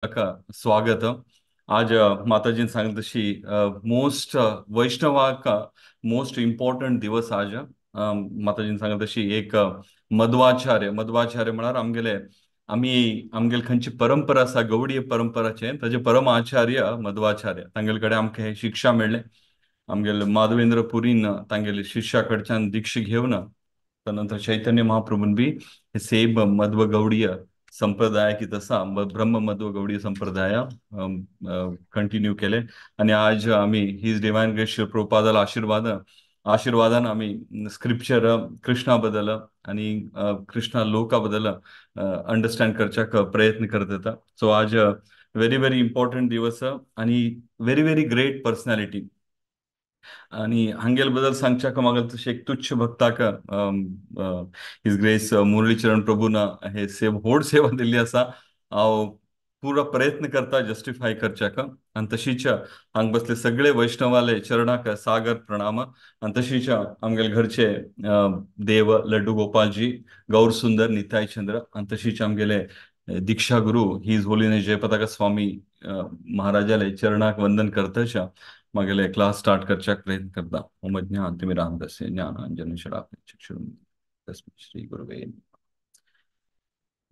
स्वागत। आज माताजीन सांगले तशी मोस्ट वैष्णवाक मोस्ट इम्पॉर्टंट दिवस आज। माताजीन सांगले तशी एक मध्वाचार्य, मध्वाचार्य म्हळ्यार आमगेले आमी आमगेले खंयची परंपरा आसा गौडीय परंपराचे ताजे परम आचार्य मध्वाचार्य तांगेले कडेन आमकां हे शिक्षा मेळ्ळें। आमगेले माधवेंद्र पुरीन तांगेले शिष्या कडच्यान दीक्षा घेवन त्यानंतर चैतन्य महाप्रभून बी हे सेम मध्व गौडीय संप्रदाय की तसा ब्रह्म मध्व गौडीय संप्रदाय कंटिन्यू केले। आणि आज आम्ही his divine grace Shri प्रभुपादाला आशीर्वादान आम्ही स्क्रिप्चर कृष्णा बद्दल आणि कृष्णा लोका बद्दल अंडरस्टँड करच्याक प्रयत्न करत येता। सो आज व्हेरी व्हेरी इम्पॉर्टंट दिवस आणि व्हेरी व्हेरी ग्रेट पर्सनॅलिटी। आणि हांगेल बद्दल सांगच्याक म्हाका तशें एक तुच्छ भक्ताक his grace Muralicharan प्रभून हे सेव व्हड सेवा दिल्ली आसा। हांव पुरो प्रयत्न करता जस्टिफाय करच्याक। आनी तशीच हांगा बसले सगळे वैष्णवाले चरणाक सागर प्रणाम। आनी तशीच आमगेले घरचे देव लड्डू गोपालजी, गौर सुंदर, निताय चंद्र, आनी तशीच आमगेले दीक्षा गुरु his holiness Jayapataka स्वामी महाराजाले चरणाक वंदन करतच मागेले क्लास स्टार्ट करच्याक प्रयत्न करता। ओम अज्ञानतिमिरान्धस्य ज्ञानांजन शलाकया चक्षुरुन्मीलितं तस्मै श्री गुरुवे नमः।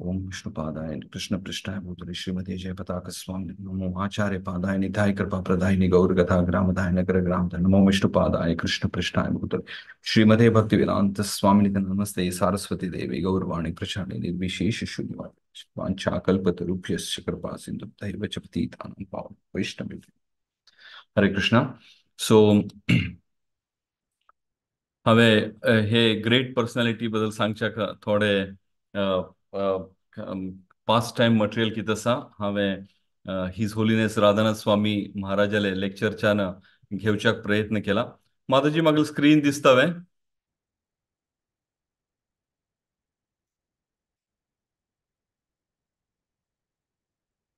ओम विष्णुपादाय कृष्ण पृष्ठाय भूतले श्रीमते जयपताक स्वामी नमो आचार्य पादाय निताय कृपा प्रदायिनि गौर कथा ग्रामदाय नगर ग्राम नमो विष्णुपादाय कृष्ण पृष्ठाय भूतले श्रीमते भक्ति वेदांत स्वामी नमस्ते सारस्वती देवी गौरवाणी प्रचारिणी निर्विशेष शून्यवादी वाञ्छाकल्पतरुभ्यश्च कृपा सिन्धुभ्यैव च पतितानां पावन वैष्णवेभ्यः। हरे कृष्णा। सो हांवें हे ग्रेट पर्सनॅलिटी बद्दल सांगच्याक थोडे पास्ट टायम मटेरियल कितें आसा हांवें his holiness Radhanath स्वामी महाराजाले लेक्चरच्यान घेवच्याक प्रयत्न केला। माताजी म्हाका स्क्रीन दिसता वे?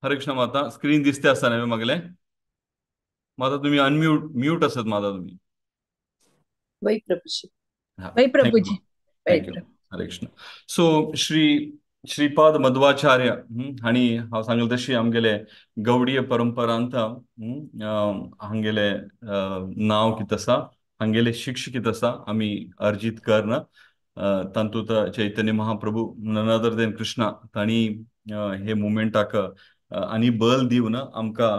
हरे कृष्णा माता, स्क्रीन दिसते आसा न्हय म्हागेले? माता तुम्ही अनम्यूट म्यूट असत माता तुम्ही। वै प्रभुजी, वै प्रभुजी, thank you. Hare Krishna. So Shri Shripad Madhvacharya हांणी हांव सांगलें तशी आमगेले गौडीय परंपरांत हांगेले नांव कितें आसा, हांगेले शिक्ष कितें आसा आमी अर्जीत कर्ण तातूंत Chaitanya Mahaprabhu none other than Krishna तांणी हे मुवमेंटाक आनी बल दिवन आमकां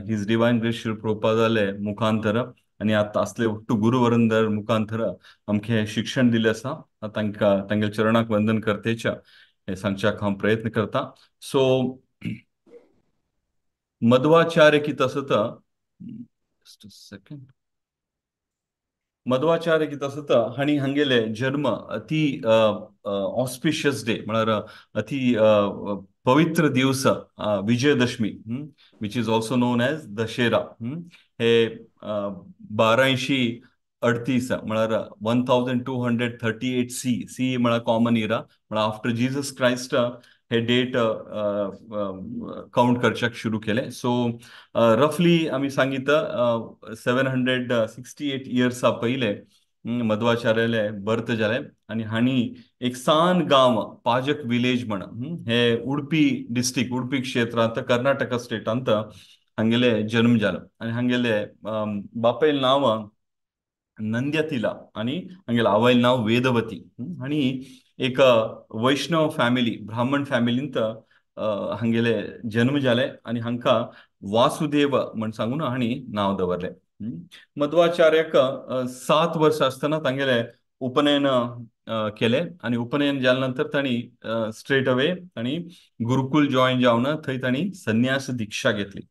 his divine grace Shri प्रभुपादाले मुखांतर आनी आतां असले ಒಟ್ಟು गुरुवरंदर मुखांतर आमकां हें शिक्षण दिलें आसा। तांकां तांगेल्या चरणाक वंदन करतेच्या हे सांगच्याक हांव प्रयत्न करता। सो मध्वाचार्य कितें आसता, जस्ट अ सेकंड, मध्वाचार्य कितें आसता हांणी हांगेले जन्म अति ऑस्पिशियस डे म्हळ्यार अति पवित्र दिवस Vijayadashami, which is also known as Dussehra, हे 1238 म्हळ्यार 1238 सी सी म्हळ्यार कॉमन इरा म्हळ्यार आफ्टर जीजस क्रायस्ट हे डेट काउंट करच्याक सुरू केले। सो रफली आमी सांगिता 768 इयर्सा पयले मध्वाचार्याले बर्थ जाले। आनी हांणी एक सान गांव पाजक विलेज म्हण हे उडपी डिस्ट्रिक्ट उडपी क्षेत्रांत कर्नाटका स्टेटांत हांगेले जन्म जालो। आनी हांगेले बापायल नांव नंद्यतिला आनी हांगेले आवयल नांव वेदवती। आनी एक वैष्णव फॅमिली ब्राह्मण फॅमिलींत हांगेले जन्म जाले आनी हांकां वासुदेव म्हण सांगून हांणी नांव दवरलें। मध्वाचार्याक 7 वर्सां आसतना तांगेले उपनयन केले आनी उपनयन जाल्या नंतर तांणी स्ट्रेट अवे तांणी गुरुकुल जॉयन जावन थंय तांणी संन्यास दीक्षा घेतली।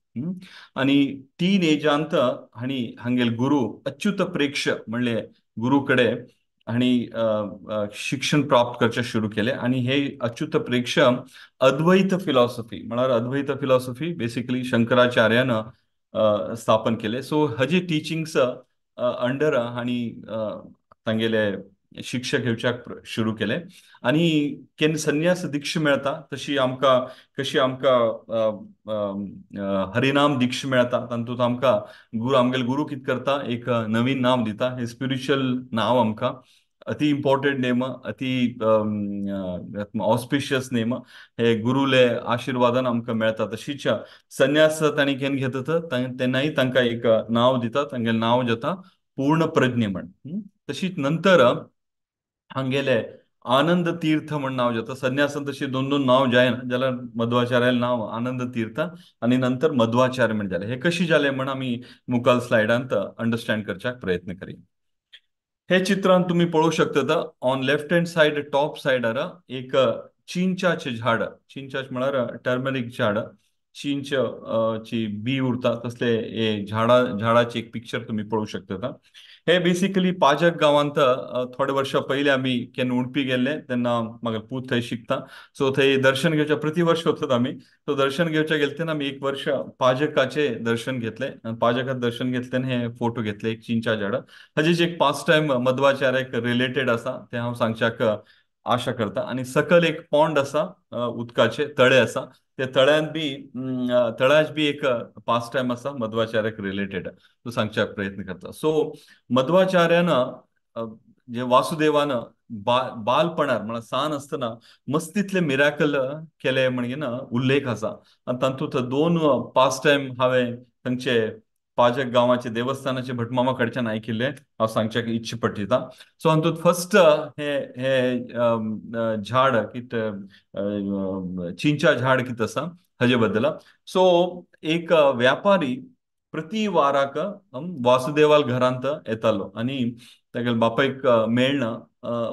आनी 3 एजांत हांणी हांगेले गुरु अच्युत प्रेक्ष म्हणले गुरु कडे हांणी शिक्षण प्राप्त करचें सुरू केलें। आनी हे अच्युत प्रेक्ष अद्वैत फिलॉसॉफी म्हळ्यार अद्वैत फिलॉसॉफी बेसिकली शंकराचार्यान स्थापन केले। सो हजे टिचिंग्स अंडर हांणी तांगेले शिक्षक घेवच्याक सुरू केले। आनी केन्ना संन्यास दीक्षा मेळटा तशी आमकां कशी आमकां हरिनाम दीक्षा मेळटा तातूंत आमकां गुरु आमगेले गुरु कितें करता एक नवीन नाम दिता, हे स्पिरिच्युअल नांव आमकां। अति इम्पॉर्टंट नेम, अति ऑस्पिशियस नेम. हे गुरुले आशीर्वादान आमकां मेळटा. तशीच संन्यास तांणी केन्ना घेतात तेन्नाय तांकां एक नांव दिता, तांगेलें नांव जाता पूर्ण प्रज्ञ म्हण. तशीच नंतर हांगेले आनंद तीर्थ म्हण नाव जाता. संन्यासान तशी दोन दोन नांव जायना जाल्यार मध्वाचार्यालें नांव आनंद तीर्थ आनी नंतर मध्वाचार्य म्हण जालें. हे कशी जालें म्हण आमी मुखाल स्लायडांत अंडरस्टँड करच्याक प्रयत्न करी. हे चित्रांत तुमी पळोवंक शकतात on left hand side top सायडार एक चिंचाचें झाड, चिंचाचें म्हळ्यार टर्मरीक झाड, चिंच ची बी उरता तसले हे झाडाचे एक पिक्चर तुमी पळोवंक शकतात. हे बेसिकली पाजक गांवांत थोडे वर्सां पयलीं आमी केन्ना उडपी गेल्ले तेन्ना म्हाका पूत थंय शिकता, सो थंय दर्शन घेवच्या प्रति वर्ष वतात आमी. सो दर्शन घेवच्या गेले तेन्ना आमी एक वर्ष पाजकाचें दर्शन घेतलें. पाजकाचें दर्शन घेतलें आनी हे फोटो घेतले एक चिंचा झाड. हाजेच एक पास टायम मध्वाचार्याक रिलेटेड आसा तें हांव सांगच्याक आशा करता. आनी सकयल एक पॉन्ड आसा, उदकाचे तळे आसा, ते तळ्यांत बी तळ्याच बी एक पास टायम आसा मध्वाचार्याक रिलेटेड, तो सांगच्याक प्रयत्न करता. सो मध्वाचार्यान जे वासुदेवान बालपणार म्हळ्यार सान आसतना मस्तीतले मिराकल केले म्हणगे उल्लेख आसा. आनी तातूंत दोन पास टायम हांवें थंयचे पाजक गांवाचे देवस्थानाचे भटमामा कडच्यान आयकिल्ले हांव सांगच्याक इच्छा पडटा. सो हातूंत फर्स्ट हे हे झाड कित चिंचा झाड कित आसा हाजे बद्दल. सो एक व्यापारी प्रति वाराक वासुदेवाल घरांत येतालो आनी तागेले बापायक मेळना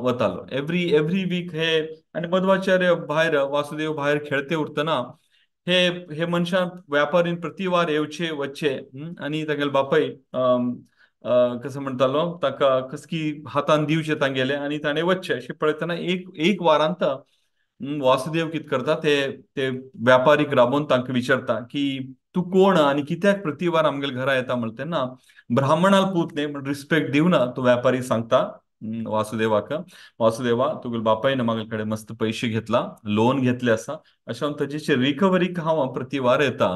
वतालो एवरी एवरी वीक. हे आनी मध्वाचार्य भायर वासुदेव भायर खेळते उरतना हे हे मनशान व्यापारीन प्रतिवार येवचे वचचे आनी तागेले बापाय कसो म्हणटालो ताका कसकी हातान दिवचे तांगेले आनी ताणें वचचे. अशें पळयतना एक एक वारांत वासुदेव कितें करता ते ते व्यापारीक राबोवन तांकां विचारता की तूं कोण आनी कित्याक प्रतिवार आमगेले घरा येता म्हणटा तेन्ना ब्राह्मणाल पूत न्ही म्हण रिस्पेक्ट दिवना तो व्यापारी सांगता वासुदेवाक, वासुदेवा तुगेले बापायन म्हागे कडेन मस्त पयशे घेतला, लोन घेतले आसा, अशें म्हणून ताजे रिकवरीक हांव प्रतिवार येता.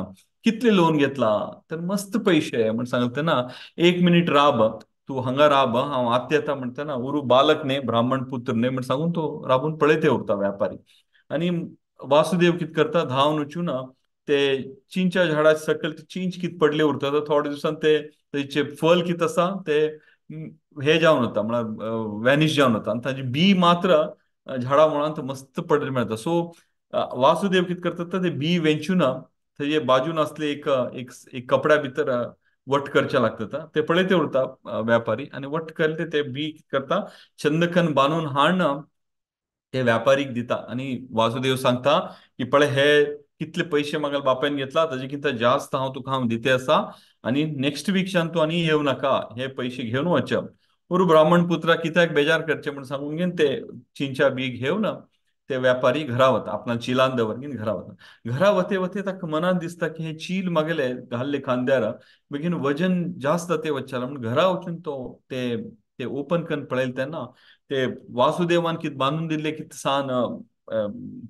कितले लोन घेतला तर मस्त पयशे म्हण सांगता तेन्ना एक मिनीट राब, तूं हांगा राब हांव आतां येता म्हणटा उरू बालक न्ही ब्राह्मण पुत्र न्ही म्हण सांगून तो राबून पळयते उरता व्यापारी. आनी वासुदेव कितें करता धांवन वचून ते चिंचा झाडा सकयल चिंच कितें पडले उरता थोड्या दिवसान ते तेचे फल कितें आसा ते हे जावन वता म्हळ्यार वॅनिश जावन वता आनी ताजी बी मात्र झाडा मुळांत मस्त पडले मेळटा. सो वासुदेव कितें करता ते बी वेंचून थंय बाजून आसले एक एक कपड्या भितर वट करचे लागता ते पळयते उरता व्यापारी आनी वट करते ते बी कितें करता चंदखन बांदून हाडून ते व्यापारीक दिता. आनी वासुदेव सांगता की पळय हे कितले पयशे म्हाका बापायन घेतला ताजे कितें जास्त हांव तुका हांव दिते आसा आनी नेक्स्ट वीकच्यान तूं आनी येवं नाका, हे पयशे घेवन वच. उरू ब्राह्मण पुत्रा कित्याक बेजार करचे म्हण सांगून घेवन ते चिंचा बी घेवन ते व्यापारी घरा वता, आपणा चिलान दवर घेवन घरा वता. घरा वते वते ताका मनान दिसता की हे चील मागेले घाल्ले खांद्यार बेगीन वजन जास्त जाते वचला म्हण घरा वचून तो ते ते ओपन करून पळयले तेन्ना ते वासुदेवान कितें बांदून दिल्ले कितें सान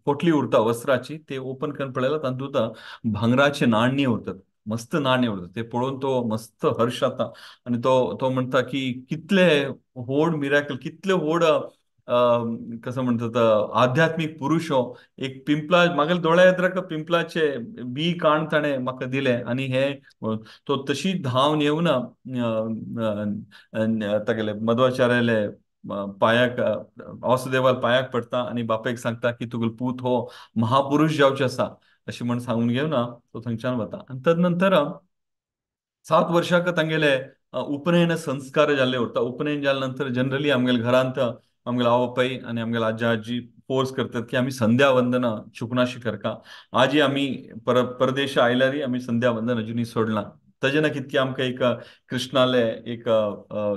पोटली उरता वस्त्राची ते ओपन करून पळयला तातूंत भांगराचे नाण्य उरतात, मस्त नाण्य उरतात. ते पळोवन तो मस्त हर्ष जाता आनी तो तो म्हणटा की कितले व्हड मिराकल, कितले व्हड कसं म्हणतात आध्यात्मीक पुरुष हो. एक पिंपळा म्हागेले दोळ्या येद्राक पिंपळाचे बी काण ताणें म्हाका दिलें आनी हे तो तशी धांवन येवन तागेले मध्वाचार्याले पायाक वासुदेवाल पायाक पडटा आनी बापायक सांगता की तुगेलो पूत हो महापुरुष जावचे आसा अशें म्हण सांगून घेवन तो थंयच्यान वता. आनी तदनंतर 7 वर्साक तांगेले उपनयन संस्कार जाल्ले उरता. उपनयन जाल्या नंतर जनरली आमगेले घरांत आमगेले आवय बापाय आनी आमगेले आजा आजी फोर्स करतात की आमी संध्या वंदन चुकनाशी करका. आजी आमी परदेश आयल्यारय आमी संध्या वंदन अजुनूय सोडलां. तजें ना कितके आमकां एक कृष्णाले एक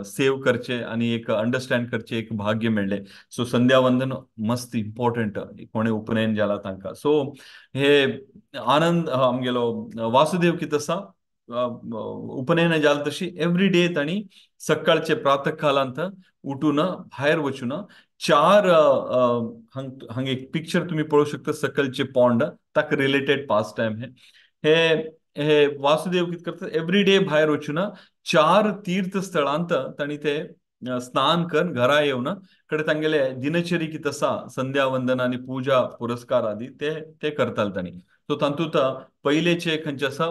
सेव करचे आनी एक अंडरस्टँड करचे एक भाग्य मेळ्ळें. सो संध्या वंदन मस्त इम्पॉर्टंट कोणें उपनयन जाला तांकां. सो हे आनंद आमगेलो वासुदेव कितें आसा उपनयन जालें तशी एवरी डे तांणी सकाळचे प्रातः कालांत उठून भायर वचून 4 हांगा एक पिक्चर तुमी पळोवंक शकता सकलचे पॉन्ड ताका रिलेटेड पास टायम हे हे हे वासुदेव कितें करता एवरी डे भायर वचून 4 तीर्थस्थळांत तांणी ते स्नान करून घरा येवन कडे तांगेले दिनचरी कितें आसा संध्या वंदन आनी पूजा पुरस्कार आदी ते ते करताले तांणी. सो तातूंत पयलेचे खंयचे आसा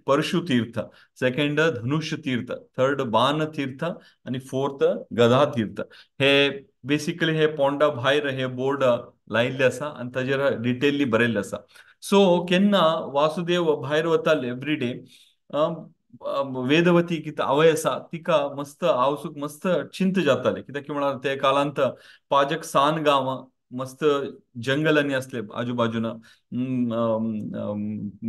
परशु तीर्थ, सेकंड धनुष्य तीर्थ, थर्ड बाण तीर्थ आनी फोर्थ गधा तीर्थ. हे बेसिकली हे पोंडा भायर हे बोर्ड लायिल्ले आसा आनी ताजेर डिटेल्ली बरयल्ले आसा. सो केन्ना वासुदेव भायर वताले एवरी डे, वेदवती कितें आवय आसा तिका मस्त आवसूक मस्त चिंत जाताले, कित्याक म्हळ्यार ते काळांत पाजक सान गांव मस्त जंगलांनी असले आजूबाजून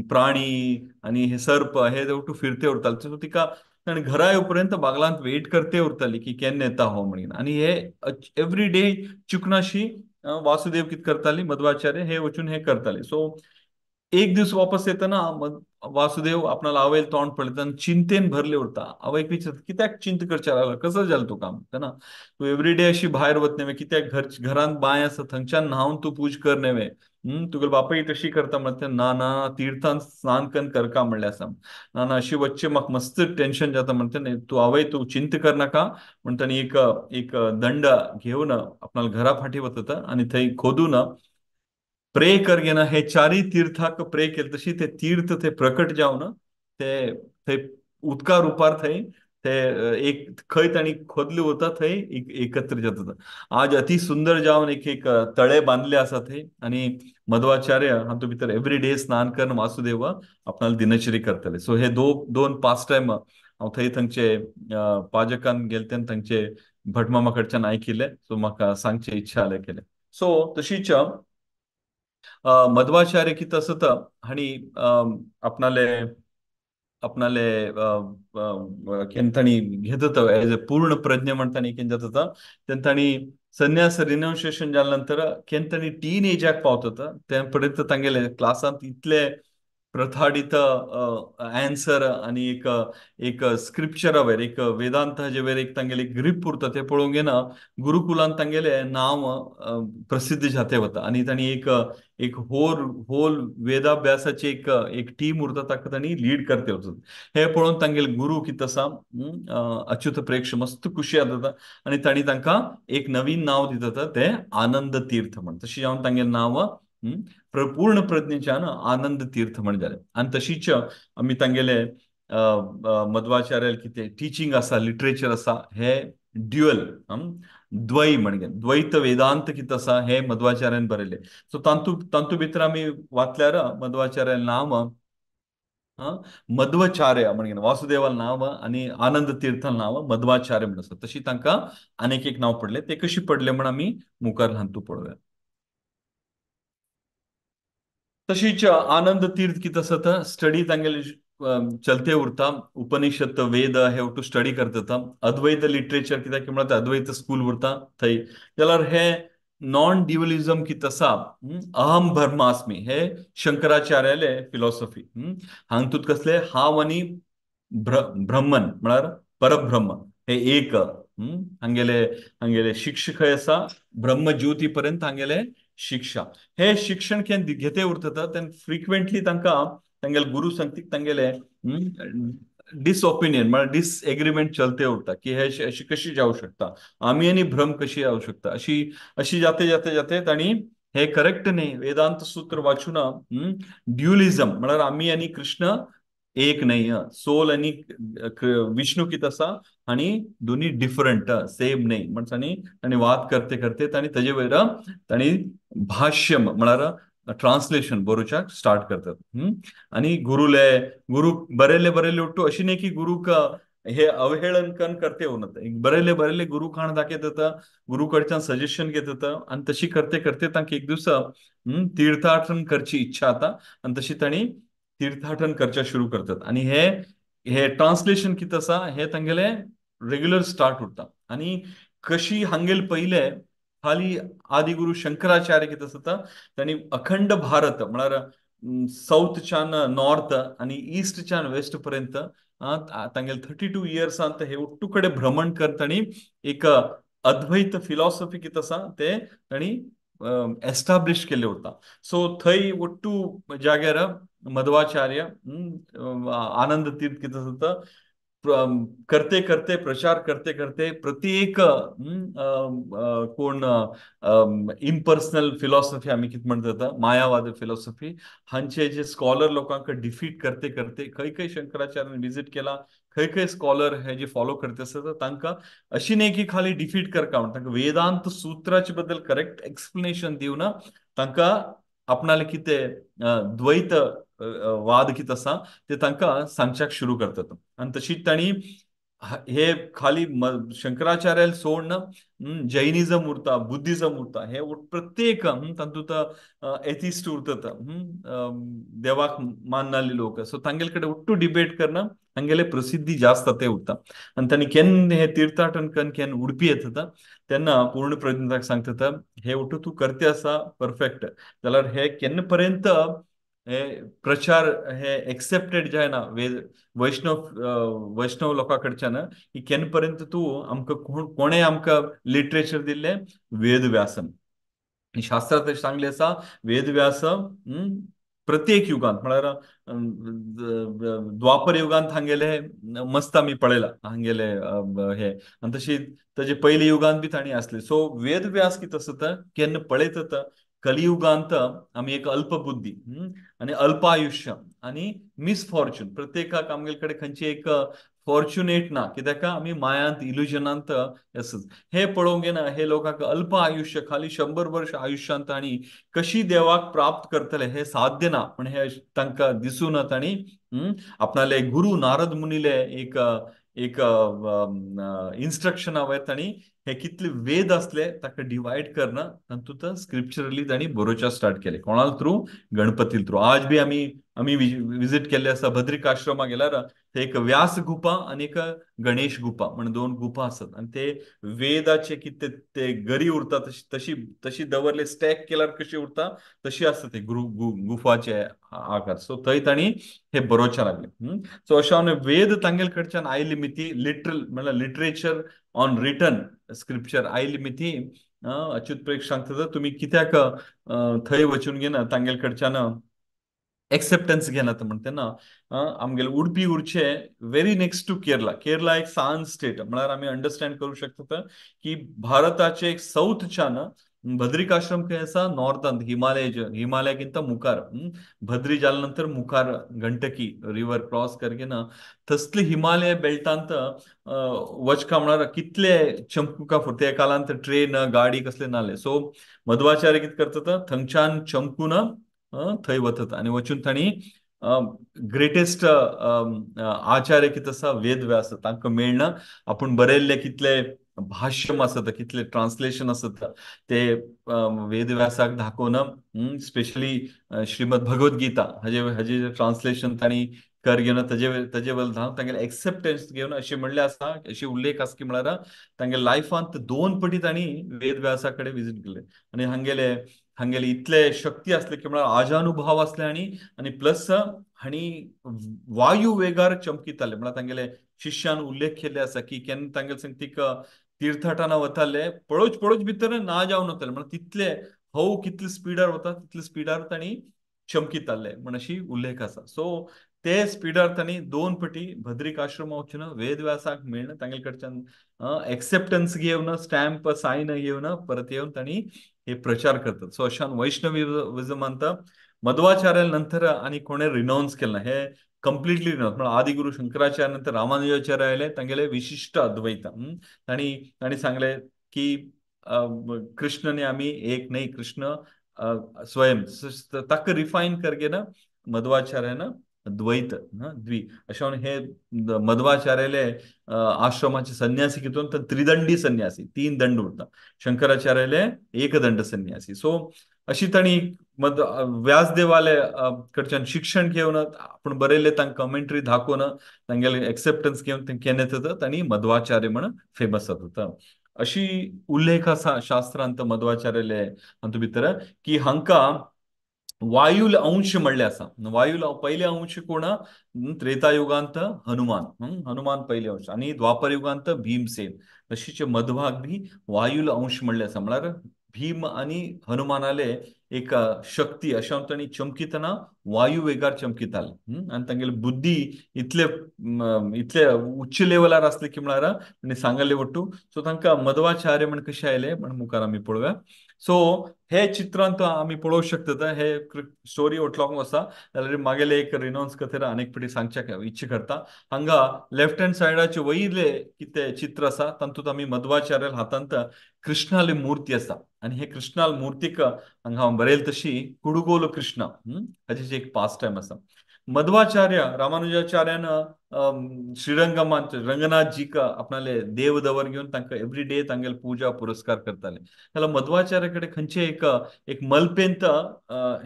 प्राणी आणि हे सर्प हे ಒಟ್ಟು फिरते उरताले. सो तिका आनी घरा येवपर्यंत बागलांत वेट करते उरताली की केन्ना येता हो म्हणून. आनी हे एवरी डे चुकनाशी वासुदेव कित करताली, मध्वाचार्य हे वचून हे करताले. सो एक दीस वापस येताना वासुदेव आपणाला आवयल तोंड पळयता आनी चिंतेन भरले उरता. आवयक विचारता कित्याक चिंत करचें लागला, कसो जालें तुका ना, तूं एवरी डे अशी भायर वत न्हय, कित्याक घरांत बांय आसा थंयच्यान न्हावन तूं पूज कर न्हय, तुगेलो बापूय तशी करता म्हणटा, ना ना तीर्थान स्नान करून करका म्हणलें आसा, ना ना अशी वच्चें म्हाका मस्त टेन्शन जाता म्हणटा, न्ही तूं आवय तूं चिंत कर नाका म्हणटा. आनी एक एक दंड घेवन आपणाल्या घरा फाटी वता आनी थंय खोदून प्रे कर घेना, हे चारी तीर्थाक प्रे केले तशी ते तीर्थ ते प्रकट जावन ते थंय उदका रुपार थंय ते एक खंय तांणी खोदले वता थंय एकत्र जाता. आज अति सुंदर जावन एक एक तळे बांदले आसा थंय आनी मध्वाचार्य हातूंत भितर एवरी डे स्नान करून वासुदेव आपणाली दिनचरी करतले. सो हे दोन पास टायम हांव थंय थंयचे पाजकान गेले तेन्ना थंयचे भटमामा कडच्यान आयकिल्लें. सो म्हाका सांगचे इच्छा जालें केलें. सो तशीच मध्वाचार्य कितें आसता हांणी आपणाले आपणाले केन्ना तांणी घेत एज ए पूर्ण प्रज्ञ म्हण तांणी केन्ना जाता तेन्ना तांणी संन्यास रिनाउन्सिएशन जाल्या नंतर केन्ना तांणी टीन एजाक पावता ते पर्यंत तांगेले क्लासांत इतले प्रथाडीत एन्सर आनी एक एक स्क्रिप्चरा वयर एक वेदांताचे वयर एक तांगेले ग्रीप उरता ते पळोवंक येना गुरुकुलान तांगेले नांव प्रसिद्ध जाते वता आनी तांणी एक एक होल वेदाभ्यासाची एक एक टीम उरता ताका तांणी लीड करते वचत. हे पळोवन तांगेले गुरू कितें आसा अच्युत प्रेक्ष मस्त खुशी जाता आनी तांणी तांकां एक नवीन नांव दिता ते आनंद तीर्थ म्हण. तशें जावन तांगेलें नांव पूर्ण प्रज्ञेच्यान आनंद तीर्थ म्हण जालें. आनी तशीच आमी तांगेले मध्वाचार्याल कितें टिचींग आसा लिटरेचर आसा हे ड्युअल द्वै म्हणजे द्वैत वेदांत कितें आसा हे मध्वाचार्यान बरयलें. सो तातूंत भितर आमी वाचल्यार मध्वाचार्यालें नांव मध्वाचार्य म्हणजे वासुदेवालें नांव आनी आनंद तीर्थालें नांव मध्वाचार्य म्हण आसा. तशी तांकां आनीक एक नांव पडलें, तें कशी पडलें म्हण आमी मुखार हातूंत पळोवया. तशीच आनंद तीर्थ कितें आसा स्टडी तांगेले चलते उरता, उपनिषद वेद हे टू स्टडी करता, अद्वैत लिटरेचर कित्याक म्हळ्यार अद्वैत स्कूल उरता थंय. जाल्यार हे नॉन ड्युअलिझम कितें आसा अहम ब्रह्मास्मी हे शंकराचार्याले फिलॉसॉफी. हांगतूत कसले हांव आनी ब्रह्मन म्हळ्यार परब्रह्म हे एक हांगेले हांगेले शिक्षक आसा ब्रह्मज्योती पर्यंत हांगेले शिक्षा हे शिक्षण केन्ना घेते उरता तेन्ना फ्रिक्वेंटली तांकां तांगेले गुरू सांगतीक तांगेले डिसओपिनियन म्हळ्यार डिसएग्रीमेंट चलते उरता की हे अशी कशी जावं शकता, आमी आनी भ्रम कशी जावं शकता, अशी अशी जाते जाते जाते तांणी हे करेक्ट न्ही वेदांत सूत्र वाचून ड्युअलिझम म्हळ्यार आमी आनी कृष्ण एक न्ही, सोल आनी विष्णू कितें आसा आनी दोनी डिफरंट सेम न्ही म्हण तांणी तांणी वाद करते करते तांणी ताजे वयर तांणी भाष्य म्हळ्यार ट्रान्सलेशन बरोवच्याक स्टार्ट करतात. आनी गुरुले गुरु बरयले बरयले उट्टू अशी न्ही की गुरूक हे अवहेळन करून करते उरना, बरयले बरयले गुरू खाण दाखयत येता, गुरू कडच्यान सजेशन घेत येता आनी तशी करते करते तांकां एक दीस तीर्थाटन करची इच्छा जाता आनी तशी तांणी तीर्थाटन करच्या सुरू करतात. आनी हे हे ट्रान्सलेशन कितें आसा हे तांगेले रेग्युलर स्टार्ट उरता. आनी कशी हांगेले पयले खाली आदिगुरू शंकराचार्य कितें आसता तांणी अखंड भारत म्हळ्यार सावथच्यान नॉर्थ आनी ईस्टच्यान वेस्ट पर्यंत तांगेले 32 इयर्सांत हे ಒಟ್ಟು कडेन भ्रमण करत तांणी एक अद्वैत फिलॉसॉफी कितें आसा ते तांणी एस्टाब्लिश केल्ले उरता. सो थंय ಒಟ್ಟು जाग्यार मध्वाचार्य आनंद तीर्थ कितें आसता करते करते प्रचार करते करते प्रत्येक कोण इम्पर्सनल फिलॉसॉफी आमी कितें म्हणटा मायावाद फिलॉसॉफी हांचे जे स्कॉलर लोकांक डिफीट करते करते खंय खंय शंकराचार्यान विजीट केला, खंय खंय स्कॉलर हे जे फॉलो करते आसता तांकां अशी न्ही की खाली डिफीट करका म्हण तांकां वेदांत सुत्राचे बद्दल करेक्ट एक्सप्लेनेशन दिवन तांकां आपणाले कितें द्वैत वाद कितें आसा ते तांकां सांगच्याक सुरू करतात. आनी तशीच तांणी हे खाली शंकराचार्याला सोडून जैनिझम उरता, बुद्धिझम उरता, हे प्रत्येक तातूंत एथिस्ट उरतात, देवाक माननाले लोक, सो तांगेले कडेन उट्टू डिबेट करना तांगेले प्रसिद्धी जास्त ते उरता. आनी तांणी केन्ना हे तीर्थाटन कन्न केन्ना उडपी येता तेन्ना पूर्ण प्रज्ञाक सांगता हे उठू तूं करते आसा परफेक्ट, जाल्यार हे केन्ना पर्यंत हे प्रचार हे एक्सेप्टेड जायना वेद वैष्णव वैष्णव लोकां कडच्यान की केन्ना पर्यंत तूं आमकां कोणें आमकां लिटरेचर दिल्लें वेदव्यासन शास्त्रांत तशें सांगलें आसा वेदव्यास प्रत्येक युगांत म्हळ्यार द्वापर युगांत हांगेले मस्त आमी पळयला हांगेले हे आनी तशी ताजे पयले युगांत बी तांणी आसले. सो वेदव्यास कितें आसता केन्ना पळयता कलियुगांत आमी एक अल्पबुद्धी आनी अल्पायुष्य आनी मिसफॉर्च्यून प्रत्येकाक आमगेले कडेन खंयची एक फॉर्च्युनेट ना कित्याक आमी मायांत इल्युजनांत आसत हे पळोवंक येना. हे लोकांक अल्प आयुष्य खाली 100 वर्ष आयुष्यांत आनी कशी देवाक प्राप्त करतले हे साध्य ना, पण हे तांकां दिसून तांणी आपणाले गुरु नारद मुनीले एक एक इन्स्ट्रक्शना वयर तांणी हे कितले वेद असले ताका डिवायड करना तातूंत स्क्रिप्चरली तांणी बरोवच्या स्टार्ट केले. कोणाल थ्रू? गणपती थ्रू. आज बी आमी आमी विजीट केल्ले आसा बद्रिकाश्रमा गेल्यार ते एक व्यास गुफा आनी एक गणेश गुफा म्हण 2 गुफा आसात आनी ते वेदाचे कितें ते गरी उरता तशी तशी तशी दवरले स्टॅक केल्यार कशी उरता तशी आसता ते गुफाचे आकार. सो थंय तांणी हे बरोवच्या लागले. सो अशें वेद तांगेले कडच्यान आयली मिती लिटरल म्हणल्यार लिटरेचर ऑन रिटन स्क्रिप्चर आयली मिती अच्युत प्रेक्ष सांगता तुमी कित्याक थंय वचून घेना तांगेले कडच्यान एक्सेप्टन्स घेनात म्हण तेन्ना आमगेले उडपी उरचे very next to Kerala. Kerala एक सान स्टेट म्हळ्यार आमी अंडरस्टँड करूं शकता की भारताचे एक साऊथच्यान बद्रिकाश्रम खंय आसा नॉर्थांत हिमालय हिमालयाकिंत मुखार भद्री जाल्या नंतर मुखार गंटकी रिवर क्रॉस करगेना तसले हिमालय बेल्टांत वचका म्हळ्यार कितले चमकुका फुरते त्या काळांत ट्रेन गाडी कसले नाले. सो मध्वाचार्य कितें करता थंगच्यान चमकून थंय वतात आनी वचून तांणी ग्रेटेस्ट आचार्य कितें आसा वेदव्यास तांकां मेळना आपूण बरयल्ले कितले भाष्यम आसता कितले ट्रान्सलेशन आसता ते वेदव्यासाक दाखोवन स्पेशली श्रीमद भगवद गीता हाजे हाजे ट्रान्सलेशन तांणी कर घेवन ताजे ताजे वयल्यान धांव तांगेले एक्सेप्टन्स घेवन अशें म्हणलें आसा अशें उल्लेख आसा की म्हळ्यार तांगेले लायफांत 2 पटी तांणी वेदव्यासा कडेन विजीट केले आनी हांगेले हांगेले इतले शक्ती आसले की म्हळ्यार आजानुभाव आसले आनी आनी प्लस हांणी वायू वेगार चमकिताले म्हळ्यार तांगेले शिष्यान उल्लेख केल्ले आसा की केन्ना तांगेले संगतीक तीर्थाटना वताले पळोवच पळोवच भितर ना जावन वताले म्हळ्यार तितले हव कितले स्पिडार वता तितले स्पिडार तांणी चमकिताले म्हण अशी उल्लेख आसा. सो ते स्पिडार तांणी 2 पटी बद्रिकाश्रमा वचून वेदव्यासाक मेळ्ळें तांगेले कडच्यान एक्सेप्टन्स घेवन स्टॅम्प सायन घेवन परत येवन तांणी हे प्रचार करतात. सो अशान वैष्णविझमांत मध्वाचार्या नंतर आनी कोणें रिनाउन्स केलें ना हे कंप्लिटली रिनाउन्स म्हळ्यार आदिगुरू शंकराचार्य नंतर रामानुजाचार्य आयले तांगेले विशिश्ट अद्वैत तांणी तांणी सांगलें की कृष्णने आमी एक न्ही कृष्ण स्वयं ताका रिफायन करगे ना मध्वाचार्यान द्वैत द्वी अशें हे मध्वाचार्याले आश्रमाचे संन्यासी कितून तर त्रिदंडी संन्यासी 3 दंड उरता शंकराचार्याले एकदंड संन्यासी. सो अशी तांणी व्यासदेवाले कडच्यान शिक्षण घेवन आपूण बरयल्ले तांकां कमेंट्री दाखोवन तांगेले एक्सेप्टन्स घेवन केन्ना येता तांणी मध्वाचार्य म्हण फेमस जाता. अशी उल्लेख आसा शास्त्रांत मध्वाचार्याले हातूंत भितर की हांकां वायुल अंश म्हणले आसा. वायुल पयले अंश कोण? त्रेतायुगांत हनुमान, हनुमान पयले अंश आनी द्वापर युगांत भीमसेन. तशीच मध्वाक बी वायुल अंश म्हणले आसा म्हळ्यार भीम आनी हनुमानाले एक शक्ती अशें तांणी चमकितना वायू वेगार चमकिताले आनी तांगेली बुद्धी इतले इतले उच्च लेवलार आसले की म्हळ्यार आनी सांगले वट्टू. सो तांकां मध्वाचार्य म्हण कशें आयले म्हण मुखार आमी पळोवया. सो हे चित्रांत आमी पळोवंक शकतात, हे स्टोरी ओटलोंक आसा जाल्यार मागेले एक रिनोन्स कथेर अनेक फावटी सांगच्याक इच्छा करता. हांगा लेफ्ट हँड सायडाचे वयले कितें चित्र आसा तातूंत आमी मध्वाचार्य हातांत कृष्णाली मूर्ती आसा आनी हे कृष्णाल मूर्तीक हांगा हांव बरयल तशी कुडगोल कृष्णा हाची एक पास टायम आसा. मध्वाचार्य रामानुजाचार्यान श्रीरंगमांत रंगनाथजीक आपणाले देव दवर घेवन तांकां एवरी डे तांगेले पुजा पुरस्कार करताले. जाल्यार मध्वाचार्य कडेन खंयचे एक एक मल्पेंत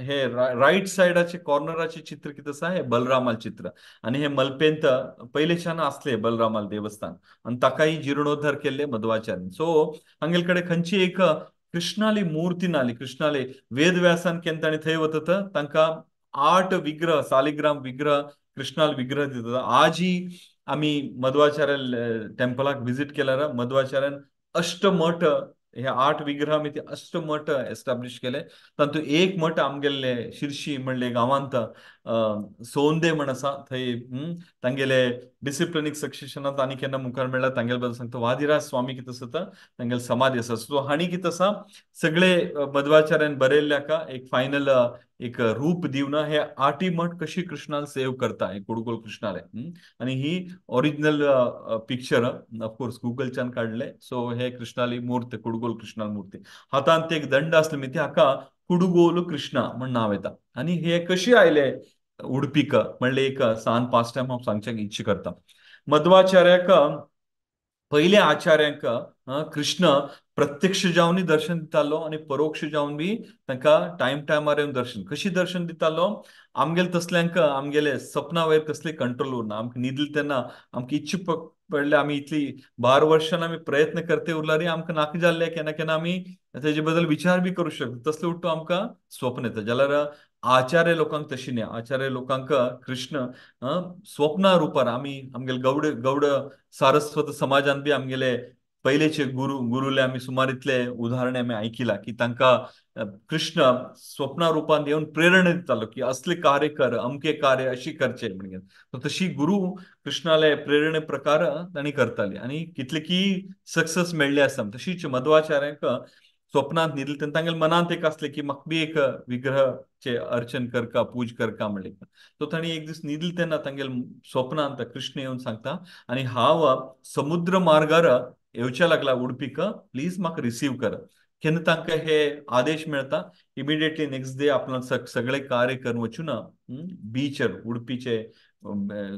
हे रायट सायडाचे कॉर्नराचे चित्र कितें आसा हे बलरामाल चित्र आनी हे मल्पेंत पयलेच्यान आसले बलरामाल देवस्थान आनी ताकाय जिर्णोद्धार केल्ले मध्वाचार्य. सो हांगेले कडेन खंयची एक कृष्णाली मूर्ती नाली, कृष्णाले वेदव्यासान केन्ना तांणी थंय वतात तांकां 8 विग्रह सालिग्राम विग्रह कृष्णाल विग्रह दितात. आजही आमी मध्वाचार्य टेम्पलाक विजीट केल्यार मध्वाचार्यान अष्टमठ हे 8 विग्रह आमी ते अष्टमठ एस्टाब्लिश केले. तातूंत एक मठ आमगेले शिरशी म्हणले गांवांत सोंदे म्हण आसा थंय तांगेले डिसिप्लिनीक सक्सेशनांत आनी केन्ना मुखार मेळ्ळा तांगेले बद्दल सांगता. वादिराज स्वामी कितें आसा तांगेले समाधी आसा. सो हांणी कितें आसा सगळे मध्वाचार्यान बरयल्ल्याका एक फायनल एक रूप दिवन हे 8 मठ कशी कृष्णाल सेव करता हे कुडगोल कृष्णाले. आनी ही ओरिजिनल पिक्चर ऑफकोर्स गुगलच्यान काडले. सो हे कृष्णाली मूर्त कुडगोल कृष्णाल मूर्ती हातांत एक दंड आसले मी हाका कुडगोल कृष्णा म्हण नांव येता. आनी हे कशी आयले उडपीक म्हणले एक सान पास टायम हांव सांगच्याक इच्छा करता. मध्वाचार्याक पयले आचार्यांक कृष्ण प्रत्यक्ष जावन दर्शन दितालो आनी परोक्ष जावन बी तांकां टायम टायमार येवन दर्शन कशी दर्शन दितालो. आमगेले तसल्यांक आमगेले सपना वयर कसले कंट्रोल उरना. आमकां न्हिदले तेन्ना आमकां इच्छा पडले आमी इतली 12 वर्षां आमी प्रयत्न करते उरल्यार आमकां नाका जाल्ले केन्ना केन्ना आमी तेजे बद्दल विचार बी करूं शकता. तसले उठ्ठो आमकां स्वप्न येता. जाल्यार आचार्य लोकांक तशी न्ही. आचार्य लोकांक कृष्ण स्वप्ना रुपार आमी आमगेले गौड गौड सारस्वत समाजान बी आमगेले पयलेचे गुरुले आमी सुमार इतले उदाहरणे आमी आयकिला की तांकां कृष्ण स्वप्ना रुपान येवन प्रेरणा दितालो की असले कार्य कर, अमके कार्य अशी करचे म्हणून. तशी गुरु कृष्णाले प्रेरणे प्रकार तांणी करताले आनी कितले की सक्सेस मेळ्ळे आसा. तशीच मध्वाचार्यांक स्वप्नांत न्हिदले तेन्ना तांगेले मनांत एक आसलें की म्हाका बी एक विग्रहचे अर्चन करका पूज करका म्हणलें. सो तांणी एक दीस न्हिदले तेन्ना तांगेले स्वप्नांत कृष्ण येवन सांगता आनी हांव समुद्र मार्गार येवच्या लागला उडपीक, प्लीज म्हाका रिसीव कर. केन्ना तांकां हे आदेश मेळटा इमिडिएटली नेक्स्ट डे आपणाक सगळे कार्य करून वचून बीचर उडपीचे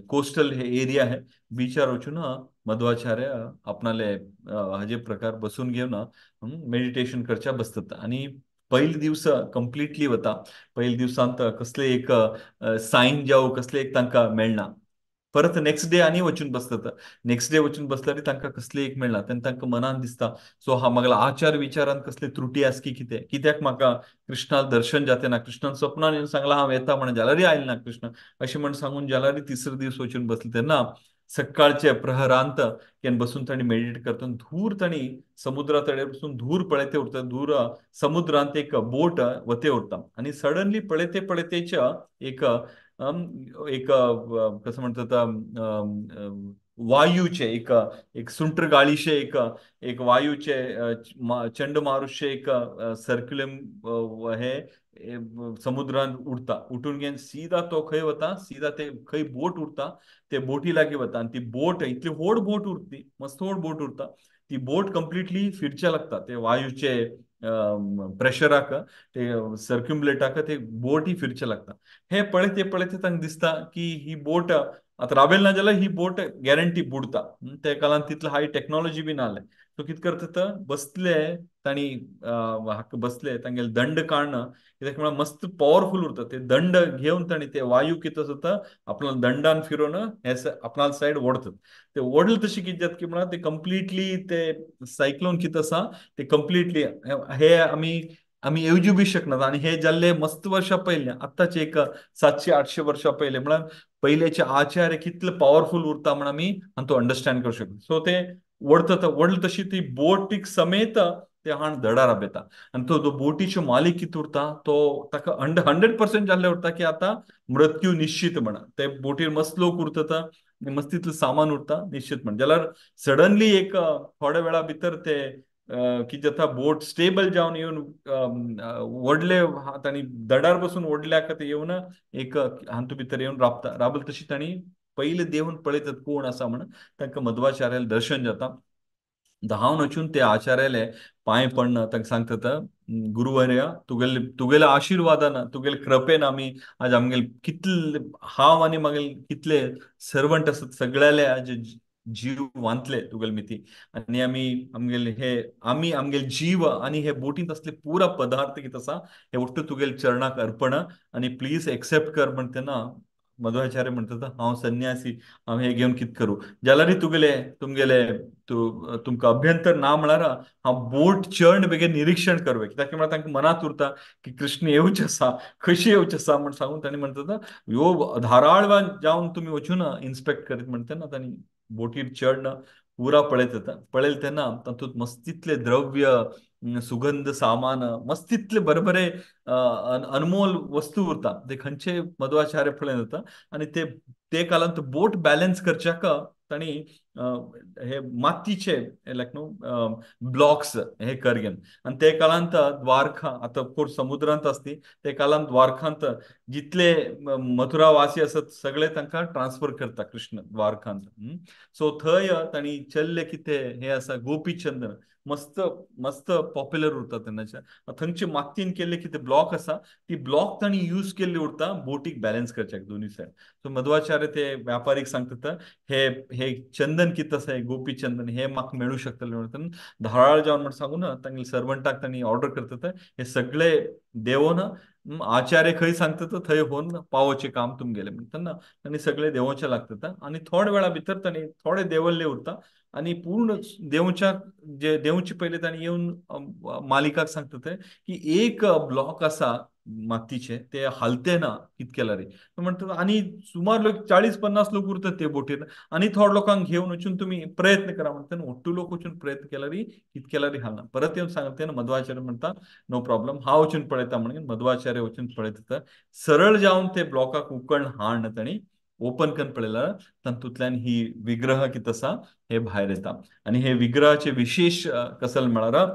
कोस्टल हे एरिया आहे बीचार वचून मध्वाचार्य आपणाले हाजे प्रकार बसून घेवन मेडिटेशन करच्या बसतात. आनी पयले दिवस कंप्लिटली वता. पयले दिवसांत कसले एक सायन जावं कसले एक तांकां मेळना. परत नेक्स्ट डे आनी वचून बसतात. नेक्स्ट डे वचून बसल्यार तांकां कसले एक मेळना. तेन्ना तांकां मनान दिसता सो हा म्हागेल्या आचार विचारान कसले त्रुटी आस की कितें, कित्याक म्हाका कृष्णाल दर्शन जाते ना, कृष्णान स्वप्नान येवन सांगला हांव येता म्हणून जाल्यारय आयले ना कृष्ण अशें म्हण सांगून जाल्यारय तिसरो दीस वचून बसले तेन्ना सकाळचे प्रहरांत केन्ना बसून तांणी मेडिटेट करता धूर तांणी समुद्रा तडेर बसून धूर पळयते उरता. धूर समुद्रांत एक बोट वते उरता आनी सडनली पळयते पळयतेच एक एक कसं म्हणतात वायूचे एक एक सुंटर गाळीशे एक एक वायूचे चंडमारुशे एक सर्क्युलम हे समुद्रांत उडता. उठून घेवन सीधा तो खंय वता, सीधा ते खंय बोट उरता ते बोटी लागीं वता आनी ती बोट इतली व्हड बोट उरती, मस्त व्हड बोट उरता. ती बोट कंप्लिटली फिरच्या लागता ते वायूचे प्रेशराक ते सर्क्युम्युलेटाक ते बोट ही फिरचे लागता. हे पळयते पळयते तांकां दिसता की ही बोट आतां रावेल ना जाल्यार ही बोट गॅरंटी बुडता. त्या काळान तितले हाय टॅक्नोलॉजी बी नासले. सो कितें करता बसले तांणी हाका बसले तांगेले दंड काडन कित्याक म्हळ्यार मस्त पॉवरफूल उरता. ते दंड घेवन तांणी ते वायू कितें आसता आपणाल्या दंडान फिरोवन हे आपणाले सायड ओडतात. ते ओडले तशें कितें जाता की म्हळ्यार ते कंप्लिटली ते सायक्लोन कितें आसा ते कंप्लिटली हे आमी आमी येवजू बी शकनात. आनी हे जाल्ले मस्त वर्सां पयलें आत्ताचे एक 700-800 वर्सां पयलें म्हळ्यार पयलेचे आचार्य कितले पॉवरफूल उरता म्हण आमी आनी तो अंडरस्टँड करूं शकता. सो ते ओडतात ओडले तशी ती बोटीक समेत ते हाण दडार आपयता आनी तो बोटीचो मालीक कितें उरता तो ताका 100% जाल्ले उरता की आतां मृत्यू निश्चित म्हणा. ते बोटीर मस्त लोक उरता, मस्त तितलें सामान उरता निश्चित म्हण. जाल्यार सडनली एक थोड्या वेळा भितर ते की जाता बोट स्टेबल जावन येवन व्हडले तांणी दडार बसून ओडल्याक ते येवन एक हातूंत भितर येवन राबता. राबल तशी तांणी पयले देवन पळयतात कोण आसा म्हण. तांकां मध्वाचार्याले दर्शन जाता. धांवन वचून ते आचार्याले पांय पडन तांकां सांगतात, गुरुवर्य तुगेले तुगेल्या आशिर्वादान तुगेले कृपेन आमी आज आमगेले कितले हांव आनी मागीर कितले सर्वंट आसात सगळ्याले आज जीव वांतले तुगेले मिती आनी आमी आमगेले हे आमी आमगेले जीव आनी हे बोटींत असले पुरा पदार्थ कितें आसा हे ಒಟ್ಟು तुगेले चरणाक अर्पण आनी प्लीज एक्सेप्ट कर म्हणटा तेन्ना मध्वाचार्य म्हणटात हांव संन्यासी, हांव हे घेवन कितें करूं. जाल्यारय तुगेले तुमगेले तुमकां अभ्यंतर ना म्हळ्यार हांव बोट चरण बेगीन निरिक्षण करवे. कित्याक म्हळ्यार तांकां मनांत उरता की कृष्ण येवचे आसा, कशी येवचे आसा म्हण सांगून तांणी म्हणटात ह्यो धाराळ जावन तुमी वचून इन्स्पेक्ट करीत म्हणटा तेन्ना तांणी बोटीर चढण पुरा पळयत येता. पळयलें तेन्ना तातूंत मस्तीतले द्रव्य सुगंध सामान मस्तीतले बरे बरे अनमोल वस्तू उरता ते खंयचे मध्वाचार्य पळयन जाता. आनी ते ते काळांत बोट बॅलन्स करच्याक तांणी हे मातीचे लायक न्हू ब्लॉक्स हे कर घेवन आनी ते काळांत द्वारका आतां ऑफकोर्स समुद्रांत आसती ते काळांत द्वारकांत जितले मथुरावासी आसत सगळे तांकां ट्रान्सफर करता कृष्ण द्वारकांत. सो थंय तांणी चल्ले कितें हे आसा गोपीचंदन मस्त मस्त पॉप्युलर उरता तेन्नाच्या. थंयचे मातयेन केल्ले कितें ब्लॉक आसा ती ब्लॉक तांणी यूज केल्ली उरता बोटीक बॅलन्स करच्याक दोनूय सायड. सो मध्वाचार्य ते व्यापारीक सांगतात हे हे चंदन कितें आसा हे गोपीचंदन हे म्हाका मेळूं शकतलें म्हणटा धाराळ जावन म्हण सांगून तांगेले सर्वंटाक तांणी ऑर्डर करतात हे सगळे देवोन आचार्य खंय सांगतात थंय होवन पावोवचें काम तुमगेलें म्हणटा तेन्ना तांणी सगळे देवोवचें लागतात. आनी थोड्या वेळा भितर तांणी थोडे देवल्ले उरता आनी पूर्ण देवच्या जे देवचे पयले तांणी येवन मालिकाक सांगतात की एक ब्लॉक आसा मातीचे ते हालते ना कित केल्यार म्हणटात. आनी सुमार लोक 40-50 लोक उरतात ते बोटीर आनी थोडे लोकांक घेवन वचून तुमी प्रयत्न करा म्हणटा. ఒट्टू लोक वचून प्रयत्न केल्यार कित केल्यार हालना. परत येवन सांगता तेन्ना मध्वाचार्य म्हणटा नो प्रॉब्लम हांव वचून पळयता म्हणून मध्वाचार्य वचून पळयता. सरळ जावन ते ब्लॉकाक उकण हाण तांणी ओपन करून पळयल्यार तातूंतल्यान ही विग्रह कितें आसा हे भायर येता. आनी हे विग्रहाचे विशेष कसल म्हळ्यार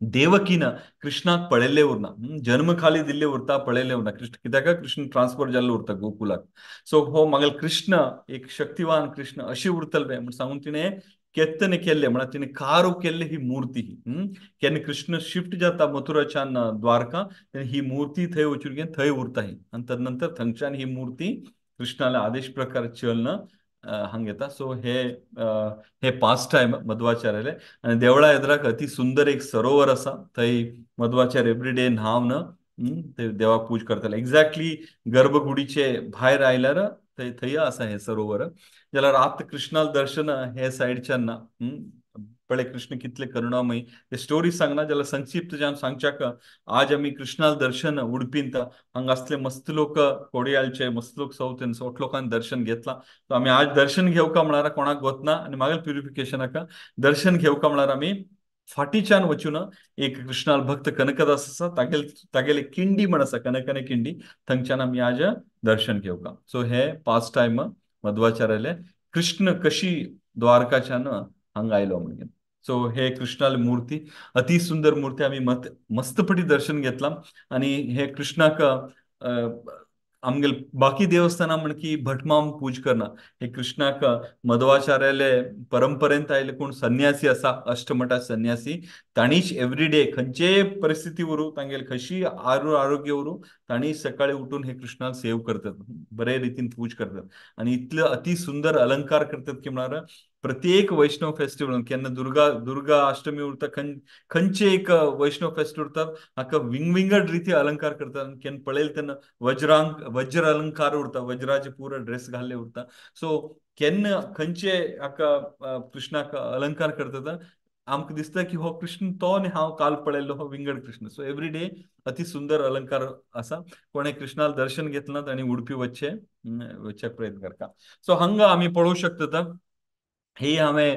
देवकीन कृष्णाक पळयल्ले उरना, जन्म खाली दिल्ले उरता पळयल्ले उरना कृष्ण कित्याक कृष्ण ट्रान्सफर जाल्लो उरता गोकुलाक. सो हो मागीर कृष्ण एक शक्तिवान कृष्ण अशी उरतले म्हण सांगून तिणें केत्तने केल्ले म्हळ्यार तिणें कारू केल्ले ही मूर्ती. केन्ना कृष्ण शिफ्ट जाता मथुराच्यान द्वारका तेन्ना ही मूर्ती थंय वचून घेवन थंय उरता ही आनी तदनंतर थंयच्यान ही मूर्ती कृष्णाला आदेश प्रकार चलना हांगा येता. सो हे हे पास टायम मध्वाचार्याले. आनी देवळा एदराक अति सुंदर एक सरोवर आसा थंय मध्वाचार्य एवरी डे न्हावन ते देवाक पूज करताले. एक्झॅक्टली गर्भगुडीचे भायर आयल्यार थंय थंय आसा हे सरोवर. जाल्यार आतां कृष्णाल दर्शन हे सायडच्यान ना. पळय कृष्ण कितले करुणामयी ते स्टोरी सांगना जाल्यार संक्षिप्त जावन सांगच्याक आज आमी कृष्णाल दर्शन उडपींत हांगा आसले मस्त लोक कोडियालचे मस्त लोक सावथ सोट लोकांनी दर्शन घेतला. सो आमी आज दर्शन घेवका म्हळ्यार कोणाक वतना आनी मागीर प्युरिफिकेशनाक दर्शन घेवका म्हळ्यार आमी फाटीच्यान वचून एक कृष्णाल भक्त कनकदास आसा तागेले तागेले किंडी म्हण आसा कनकने किंडी थंयच्यान आमी आज दर्शन घेवका. सो हे पास टायम मध्वाचार्याले कृष्ण कशी द्वारकाच्यान हांगा आयलो म्हणून. सो हे कृष्णाली मूर्ती अति सुंदर मूर्ती आमी मस्तपटी दर्शन घेतला. आनी हे कृष्णाक आमगेले बाकी देवस्थानां म्हण की भटमाम पूज करना हे कृष्णाक मध्वाचार्याले परंपरेंत आयले कोण संन्यासी आसा अष्टमठा संन्यासी तांणीच एवरी डे खंयचेय परिस्थिती उरूं तांगेले कशी आरोग्य उरूं तांणी सकाळी उठून हे कृष्णाक सेव करतात बरे रितीन पूज करतात. आनी इतले अति सुंदर अलंकार करतात की म्हळ्यार प्रत्येक वैष्णव फेस्टिवल केन्ना दुर्गा दुर्गा अष्टमी उरता खंयचे एक वैष्णव फेस्टिवल उरतात हाका विंगविंगड रिती अलंकार करतात. केन्ना पळयले तेन्ना वज्र अलंकार उरता वज्राचे पुरो ड्रेस घाल्ले उरता. सो केन्ना खंयचे हाका कृष्णाक अलंकार करतात आमकां दिसता की हो कृष्ण तो आनी हांव काल पळयल्लो हो विंगड कृष्ण. सो एवरी डे अति सुंदर अलंकार आसा. कोणें कृष्णाल दर्शन घेतला तांणी उडपी वचचे वचच्याक प्रयत्न करता. सो हांगा आमी पळोवंक शकतात ही हांवें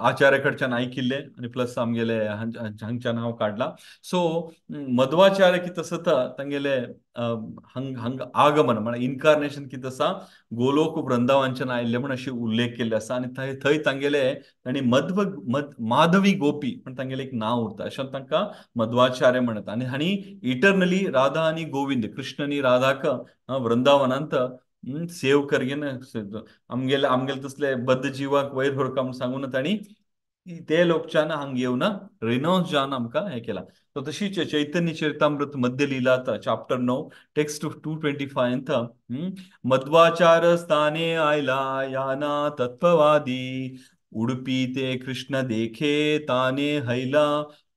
आचार्य कडच्यान आयकिल्लें आनी प्लस आमगेले हांगच्यान हांव काडला. सो मध्वाचार्य कितें आसा तांगेले हांग हांग आगमन म्हळ्यार इनकार्नेशन कितें आसा गोलोक वृंदावनच्यान आयिल्ले म्हण अशें उल्लेख केल्ले आसा. आनी थंय थंय तांगेले तांणी मध्व मद माधवी गोपी म्हण तांगेलें एक नांव उरता, अशें तांकां मध्वाचार्य म्हणटा. आनी हांणी इटर्नली राधा आनी गोविंद, कृष्ण आनी राधाक वृंदावनांत सेव करगेन आमगेले आमगेले तसले बद्ध जिवाक वयर व्हरका म्हूण सांगून तांणी ते लोकच्यान हांग येवन रिनाउन्स जावन आमकां हें केलां. सो तशीच चैतन्य चरितामृत मध्य लीलात चॅप्टर 9 टेक्स्ट 225 मध्वाचार स्थाने आयला याना तत्ववादी उडपी ते कृष्ण देखे ताने हैला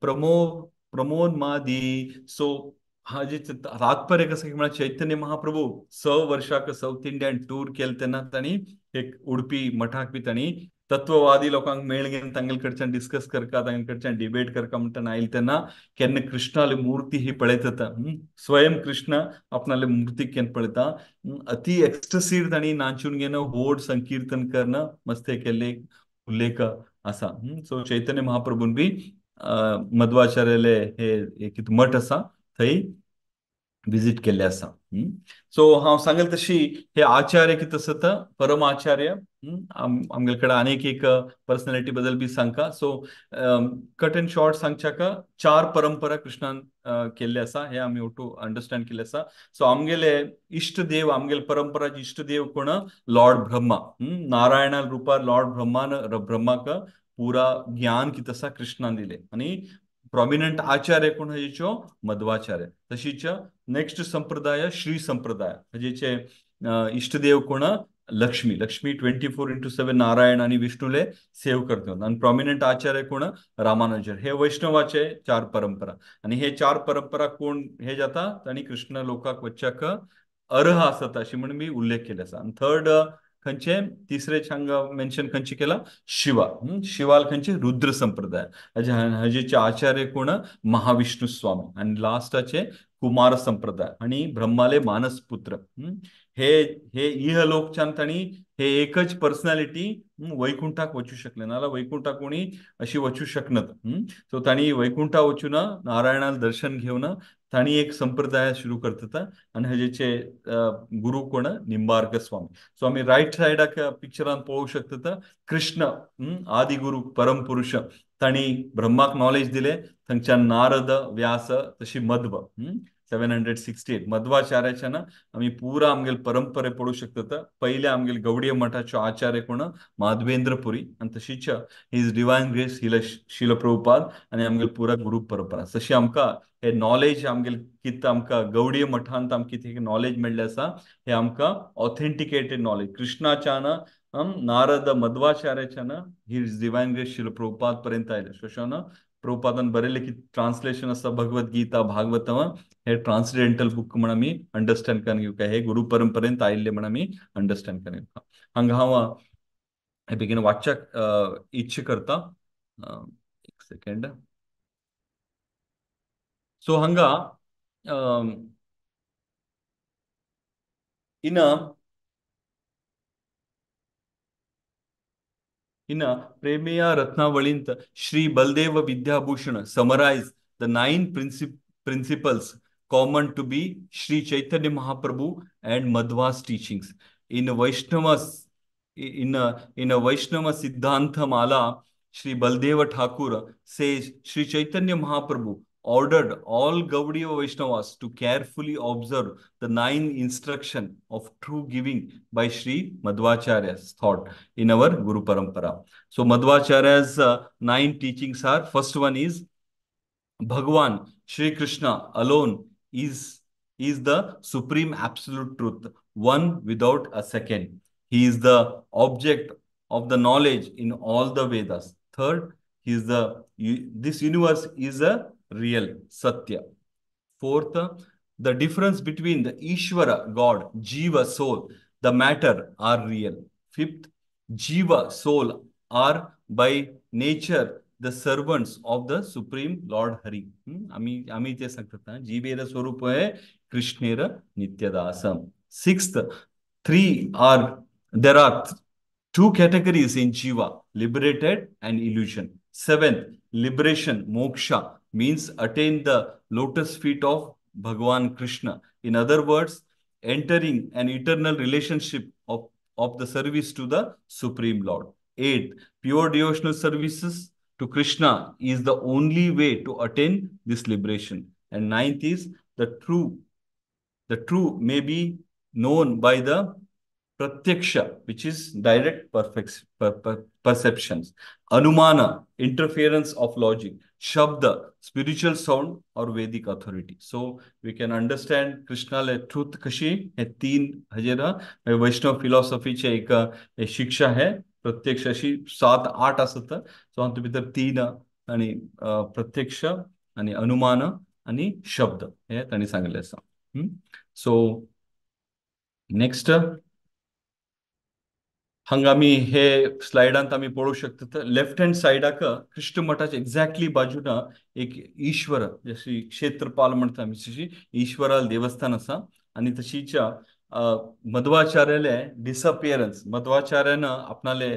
प्रमोन्मादी. सो हाजे तात्पर्य कसं की म्हळ्यार चैतन्य महाप्रभू 6 वर्षाक साऊथ इंडियन टूर केले तेन्ना तांणी एक उडपी मठाक बी तांणी तत्ववादी लोकांक मेळ घेवन तांगेले कडच्यान डिस्कस करका, तांगेले कडच्यान डिबेट करका म्हणटा आयले तेन्ना केन्ना कृष्णाली मूर्ती ही पळयता, स्वयं कृष्ण आपणाले मूर्ती केन्ना पळयता, अति एक्स्टसीर तांणी नाचून घेवन व्हड संकीर्तन करणं मस्त केल्ले उल्लेख आसा. सो चैतन्य महाप्रभून बी मध्वाचार्याले हे एक मठ आसा थंय विजीट केल्ले आसा. सो हांव सांगेल तशी हे आचार्य कितें आसता परमाचार्य, आमगेले कडेन आनीक एक पर्सनॅलिटी बद्दल बी सांगका. सो कट एंड शॉर्ट सांगच्याक 4 परंपरा कृष्णान केल्ले आसा हे आमी ओटू अंडरस्टँड केल्ले आसा. सो आमगेले इश्टदेव, आमगेले परंपराचे इश्टदेव कोण? लॉर्ड ब्रह्मा. नारायणा रुपार लॉर्ड ब्रह्मान ब्रह्माक पुरा ज्ञान कितें आसा कृष्णान दिलें. आनी प्रॉमिनंट आचार्य कोण हाजेचो? मध्वाचार्य. तशीच नेक्स्ट संप्रदाय श्री संप्रदाय, हाजेचे इष्टदेव कोण? लक्ष्मी. लक्ष्मी 24/7 नारायण आनी विष्णूले सेव करतात. आनी प्रॉमिनंट आचार्य कोण? रामानुजर. हे वैष्णवाचे 4 परंपरा. आनी हे 4 परंपरा कोण हे जाता तांणी कृष्ण लोकाक वच्चाक अर्ह आसता अशी म्हण मी उल्लेख केले आसा. आनी थर्ड खंयचे तिसरे हांगा मेन्शन खंयचे केला? शिवा. शिवाल खंयचे? रुद्र संप्रदाय. हाजेचे आचार्य कोण? महाविष्णू स्वामी. आनी लास्टाचे कुमार संप्रदाय आनी ब्रह्माले मानस पुत्र. हे हे इहलोकच्यान तांणी हे एकच पर्सनॅलिटी वैकुंठाक वचू शकले ना, वैकुंठाक कोणी अशी वचू शकनत. सो तांणी वैकुंठा वचून नारायणाला दर्शन घेवन तांणी एक संप्रदाय सुरू करतात. आनी हाजेचे गुरु कोण? निंबार्क स्वामी. सो आमी रायट सायडाक पिक्चरान पळोवंक शकतात कृष्ण आदि गुरु परमपुरुष तांणी ब्रह्माक नॉलेज दिले, थंयच्यान नारद व्यास तशी मध्व 768 मध्वाचार्याच्यान आमी पुरा आमगेले परंपरे पळोवंक शकतात. पयले आमगेले गौडीय मठाचो आचार्य कोण? माधवेंद्रपुरी. आनी तशीच his divine grace Srila Prabhupada आनी आमगेले पुरा गुरु परंपरा. तशी आमकां हे नॉलेज आमगेले कितें आमकां गौडीय मठांत आमकां कितें नॉलेज मेळ्ळें आसा हे आमकां ऑथेंटिकेटेड नॉलेज कृष्णाच्यान नारद मध्वाचार्याच्यान his divine grace Srila Prabhupada पर्यंत आयले. शोशान प्रभुपादान बरयलें की ट्रान्सलेशन आसा भगवद गीता भागवतम हे ट्रान्सडेंटल बुक म्हण आमी अंडरस्टँड करून घेवंक हे गुरु परंपरेंत आयिल्ले म्हण आमी अंडरस्टँड करून घेवंक. हांगा हांव हे बेगीन वाचच्याक इच्छा करता. एक सेकेंड. सो हांगा in In Premeya Ratnavalint, Shri Baldeva Vidyabhushan summarized the 9 principles common to be Shri Chaitanya Mahaprabhu and Madhva's teachings. In Vaishnava Siddhanta Mala, Shri Baldeva Thakur says Shri Chaitanya Mahaprabhu ordered all Gaudiya Vaishnavas to carefully observe the 9 instruction of true giving by Shri Madhvacharya's thought in our Guru Parampara. So Madhvacharya's 9 teachings are, first one is Bhagwan Shri Krishna alone is the supreme absolute truth, one without a second. He is the object of the knowledge in all the Vedas. Third, he is this universe is a real Satya. Fourth, the difference between the Ishvara, God, Jiva, soul, the matter are real. Fifth, Jiva, soul are by nature the servants of the Supreme Lord Hari. आमी ते सांगतात जीवेर स्वरूप आहे कृष्णेर नित्यदासम. Sixth, there are Two categories in Jiva, liberated and illusion. Seventh, liberation, moksha, means attain the lotus feet of Bhagwan Krishna. In other words, entering an eternal relationship of the service to the Supreme Lord. Eighth, pure devotional services to Krishna is the only way to attain this liberation. And ninth is the true may be known by the pratyaksha, which is direct perfect perceptions. Anumana, interference of logic. Shabda, spiritual sound or Vedic authority. So we can understand Krishna le truth kashi हे तीन हजेरा वैष्णव फिलॉसॉफीचे एक शिक्षा है प्रत्यक्ष अशी 7-8 आसत. So हातूंत भितर 3 आणि प्रत्यक्ष आणि अनुमान आणि शब्द हे तांणी सांगिल्लें आसा. सो नेक्स्ट हांगा आमी हे स्लायडांत आमी पळोवंक शकतात. लेफ्ट हँड सायडाक कृष्ण मठाच्या एक्झॅक्टली बाजून एक ईश्वर जशी क्षेत्रपाल म्हणटा आमी तशी ईश्वराल देवस्थान आसा. आनी तशीच मध्वाचार्याले डिसअपियरन्स, मध्वाचार्यान आपणाले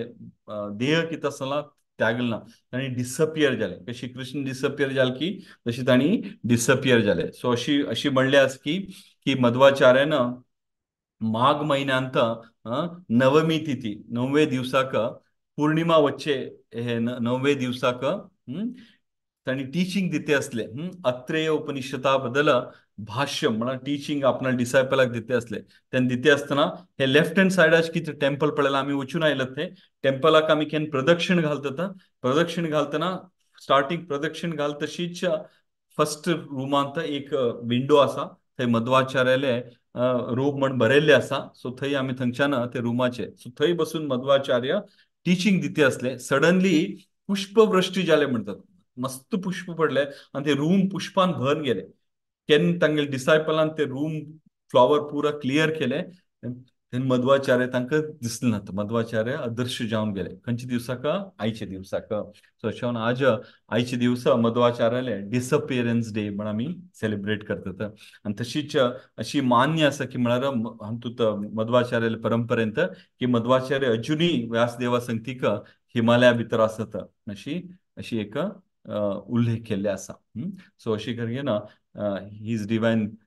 देह कितें आसला त्यागला ताणी डिसअपियर जाले. कशी कृष्ण डिसअपियर जाल की तशी ताणी डिसअपियर जाले. सो अशी अशी म्हणले आसा की मध्वाचार्यान माघ महिन्यांत नवमी तिथी 9वे दिवसाक पौर्णिमा वच्चे हे 9वे दिवसाक ताणी टीचिंग दिते असले. अत्रेय उपनिषदा बद्दल भाष्य म्हणा टीचिंग आपणा डिसायपलाक दिते असले. तेन्ना दिते आसतना हे लेफ्ट हँड सायडाक कितें टेम्पल पळयलां आमी वचून आयले ते टेम्पलाक आमी केन्ना प्रदक्षिण घालतात. प्रदक्षिण घालतना स्टार्टींग प्रदक्षिण घाल तशीच फर्स्ट रुमांत एक विंडो आसा थंय मध्वाचार्याले रूम म्हण बरयल्ले आसा. सो थंय आमी थंयच्यान ते रुमाचे सो थंय बसून मध्वाचार्य टीचिंग दिते असले. सडनली पुष्पवृष्टी जाले म्हणतात, मस्त पुष्प पडले आनी ते रूम पुष्पान भरून गेले. केन्ना तांगेले डिसायपलान ते रूम फ्लॉवर पुरा क्लियर केले तेन्ना मध्वाचार्य तांकां दिसले ना. मध्वाचार्य अदृश्य जावन गेले. खंयच्या दिवसाक? आयच्या दिवसाक. सो अशें म्हणून आज आयच्या दिवसा मध्वाचार्याले डिसअपियरन्स डे म्हण आमी सेलिब्रेट करतात. आनी तशीच अशी मान्य आसा की म्हळ्यार हातूंत मध्वाचार्याले परंपरेंत की मध्वाचार्य अजुनूय व्यासदेवा संगतीक हिमालया भितर आसत अशी अशी एक उल्लेख केल्ले आसा. सो अशी करगे ना his divine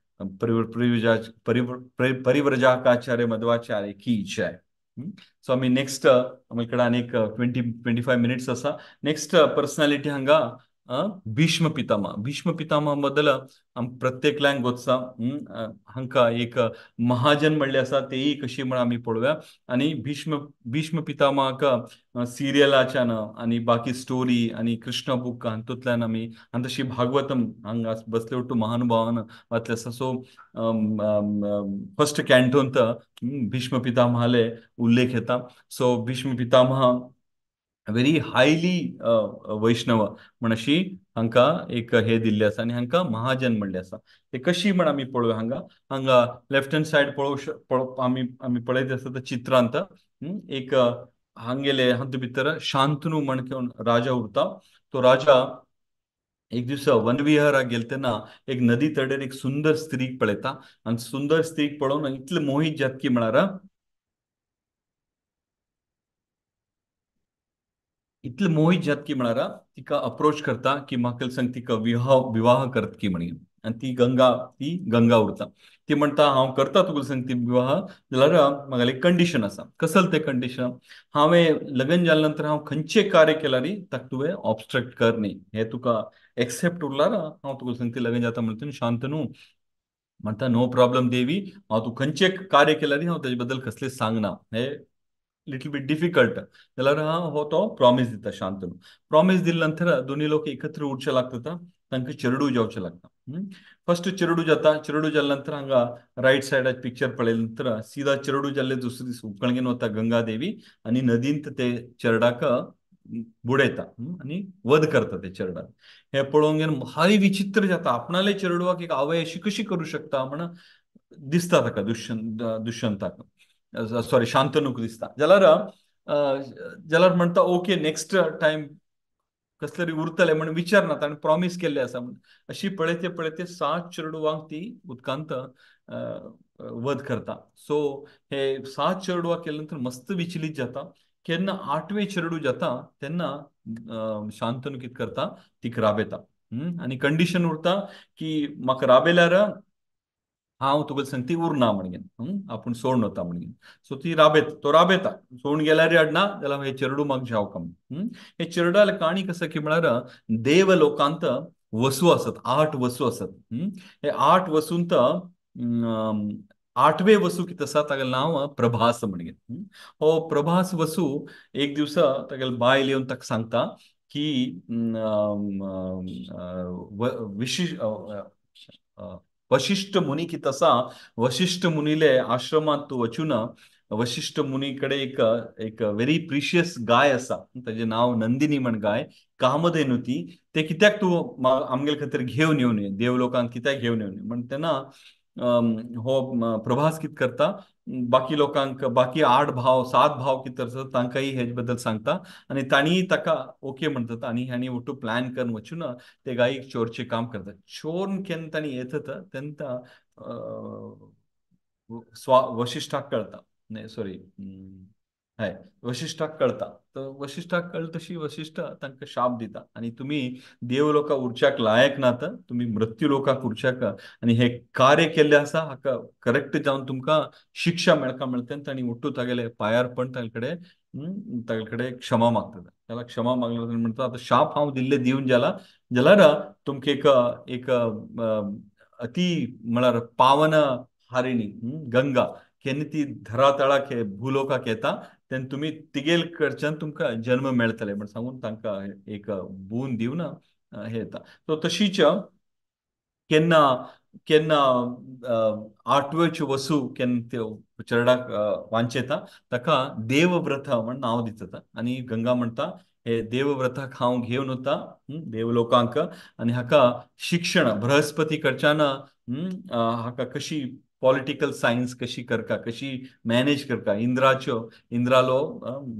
Parivrajakacharya Madhvacharya की जय. सो आमी नेक्स्ट आमचे कडेन आनीक 20-25 मिनिट्स आसा. नेक्स्ट पर्सनॅलिटी हांगा भीष्म पितामह. भीष्म पितामह बद्दल आम प्रत्येकल्यान गोत्सा हांकां एक महाजन म्हणले आसा तेय कशी म्हण आमी पळोवया. आनी भीष्म पितामहाक सिरियलाच्यान आनी बाकी स्टोरी आनी कृष्ण बूक हातूंतल्यान आमी आनी तशी भागवतम हांगा बसले ಒಟ್ಟು महानुभावान वाचले आसा. सो फर्स्ट कॅन्टोंत भीष्म पितामहाले उल्लेख येता. So Bhishma Pitamah very highly वैष्णव म्हण अशी हांकां एक हे दिल्ले आसा आनी हांकां महाजन म्हणले आसा. ते कशी म्हण आमी पळोवया. हांगा हांगा लेफ्ट हँड सायड पळोवं आमी आमी पळयत आसता त्या चित्रांत एक हांगेले हातूंत भितर शांतनू म्हण घेवन राजा उरता. तो राजा एक दीस वनविहाराक गेले तेन्ना एक नदी तडेर एक सुंदर स्त्रीक पळयता आनी सुंदर स्त्रीक पळोवन इतले मोहीत जात की म्हळ्यार इतले मोहीत जात की म्हळ्यार तिका अप्रोच करता की म्हाका संग तिका विवाह करत की म्हणी. आनी ती गंगा उरता. ती म्हणटा हांव करता तुका संग ती विवाह जाल्यार म्हागेलें एक कंडिशन आसा. कसल तें कंडिशन? हांवें लग्न जाल्या नंतर हांव खंयचें कार्य केल्यार ताका तुवें ऑबस्ट्रक्ट कर न्ही, हें तुका एक्सेप्ट उरल्यार हांव तुका संग ती लग्न जाता. म्हणटा शांतनू म्हणटा नो प्रॉब्लम देवी, हांव तूं खंयचें कार्य केल्यार हांव ताजे बद्दल कसलें सांगना, हें लिटल बीट डिफिकल्ट. जाल्यार हांव हो तो प्रॉमीस दिता शांतनू. प्रॉमीस दिले नंतर दोनी लोक एकत्र उरचे लागता, तांकां चेरडू जावचें लागता. फर्स्ट चेरडू जाता. चेरडू जाल्या नंतर हांगा रायट सायडाक पिक्चर पळयले नंतर सीधा चेरडू जाल्ले दुसरे दीस उकळगेन वता गंगा देवी आनी नदींत ते चेरडाक बुडयता आनी वध करता ते चेरडाक. हें पळोवंक गेल्यार भारी विचित्र जाता. आपणाले चेरडुवाक एक आवय अशी कशी करूं शकता म्हण दिसता ताका दुष्यंताक सॉरी शांतनूक दिसता. जाल्यार जाल्यार म्हणटा ओके नेक्स्ट टायम कसले तरी उरतले म्हण विचारना, ताणें प्रॉमीस केल्ले आसा म्हण. अशी पळयते पळयते 7 चेरडुवांक ती उदकांत वध करता. सो हे 7 चेरडुवां केले नंतर मस्त विचलीत जाता. केन्ना आठवे चेरडू जाता तेन्ना शांतनू कितें करता तिका राबयता आनी कंडिशन उरता की म्हाका राबयल्यार हांव तुगेले संगती उरना म्हणगेन, आपूण सोडून वता म्हणगेन. सो ती राबयता, तो राबयता, सोडून गेल्यार हाडना जाल्यार हे चेरडू म्हाका जावका म्हण. हे चेरडाले काणी कसं की म्हळ्यार देव लोकांत वसू आसत, 8 वसू आसत. हे 8 वसूंत आठवे वसू कितें आसा तागेलें नांव प्रभास म्हणगेन. हो प्रभास वसू एक दिवसा तागेले बायल येवन ताका सांगता की वशिष्ठ मुनी कितें आसा, वशिष्ठ मुनीले आश्रमांत तूं वचून वशिष्ठ मुनी कडे एक एक व्हेरी प्रिशियस गाय आसा, ताजें नांव नंदिनी म्हण गाय, कामधेनू ती, ते कित्याक तूं आमगेले खातीर घेवन येवन ये, देवलोकांत कित्याक घेवन येवन ये म्हण तेन्ना हो प्रभास कितें करता बाकी लोकांक बाकी 8 भाव 7 भाव कितें आसा तांकांय हेजे बद्दल सांगता आनी तांणी ताका ओके म्हणटात आनी हांणी ओटू प्लॅन करून वचून ते गायीक चोरचें काम करतात. चोरून केन्ना तांणी येतात तेन्ना वशिष्ठाक कळटा, सॉरी हय वशिष्ठाक कळटा. तर वशिष्ठाक कळटा तशी वशिष्ठ तांकां शाप दिता आनी तुमी देवलोका उरच्याक लायक नात, तुमी मृत्यू लोकाक उरच्याक आनी हे कार्य केल्लें आसा हाका करेक्ट जावन तुमकां शिक्षा मेळका मेळटा. तांणी उठू तागेले पांयार पण तागेले कडेन तागेले कडेन क्षमा मागता. त्याला क्षमा मागल्या म्हणटा आतां शाप हांव दिल्ले दिवन जाला जाल्यार तुमकां एक एक अती म्हळ्यार पावन हारिणी गंगा केन्ना ती धरातळाक भूलोकाक येता तेन्ना तुमी तिगेल कडच्यान तुमकां जन्म मेळटले म्हण सांगून तांकां एक बून दिवन हे येता. सो तशीच केन्ना केन्ना आठवेच्यो वसू केन्ना त्यो चेरडाक वांचेता ताका देवव्रत म्हण नांव दितात आनी गंगा म्हणटा हे देवव्रताक हांव घेवन वता देवलोकांक आनी हाका शिक्षण बृहस्पती कडच्यान हाका कशी पॉलिटिकल सायन्स कशी करका, कशी मॅनेज करका, इंद्राच्यो इंद्रालो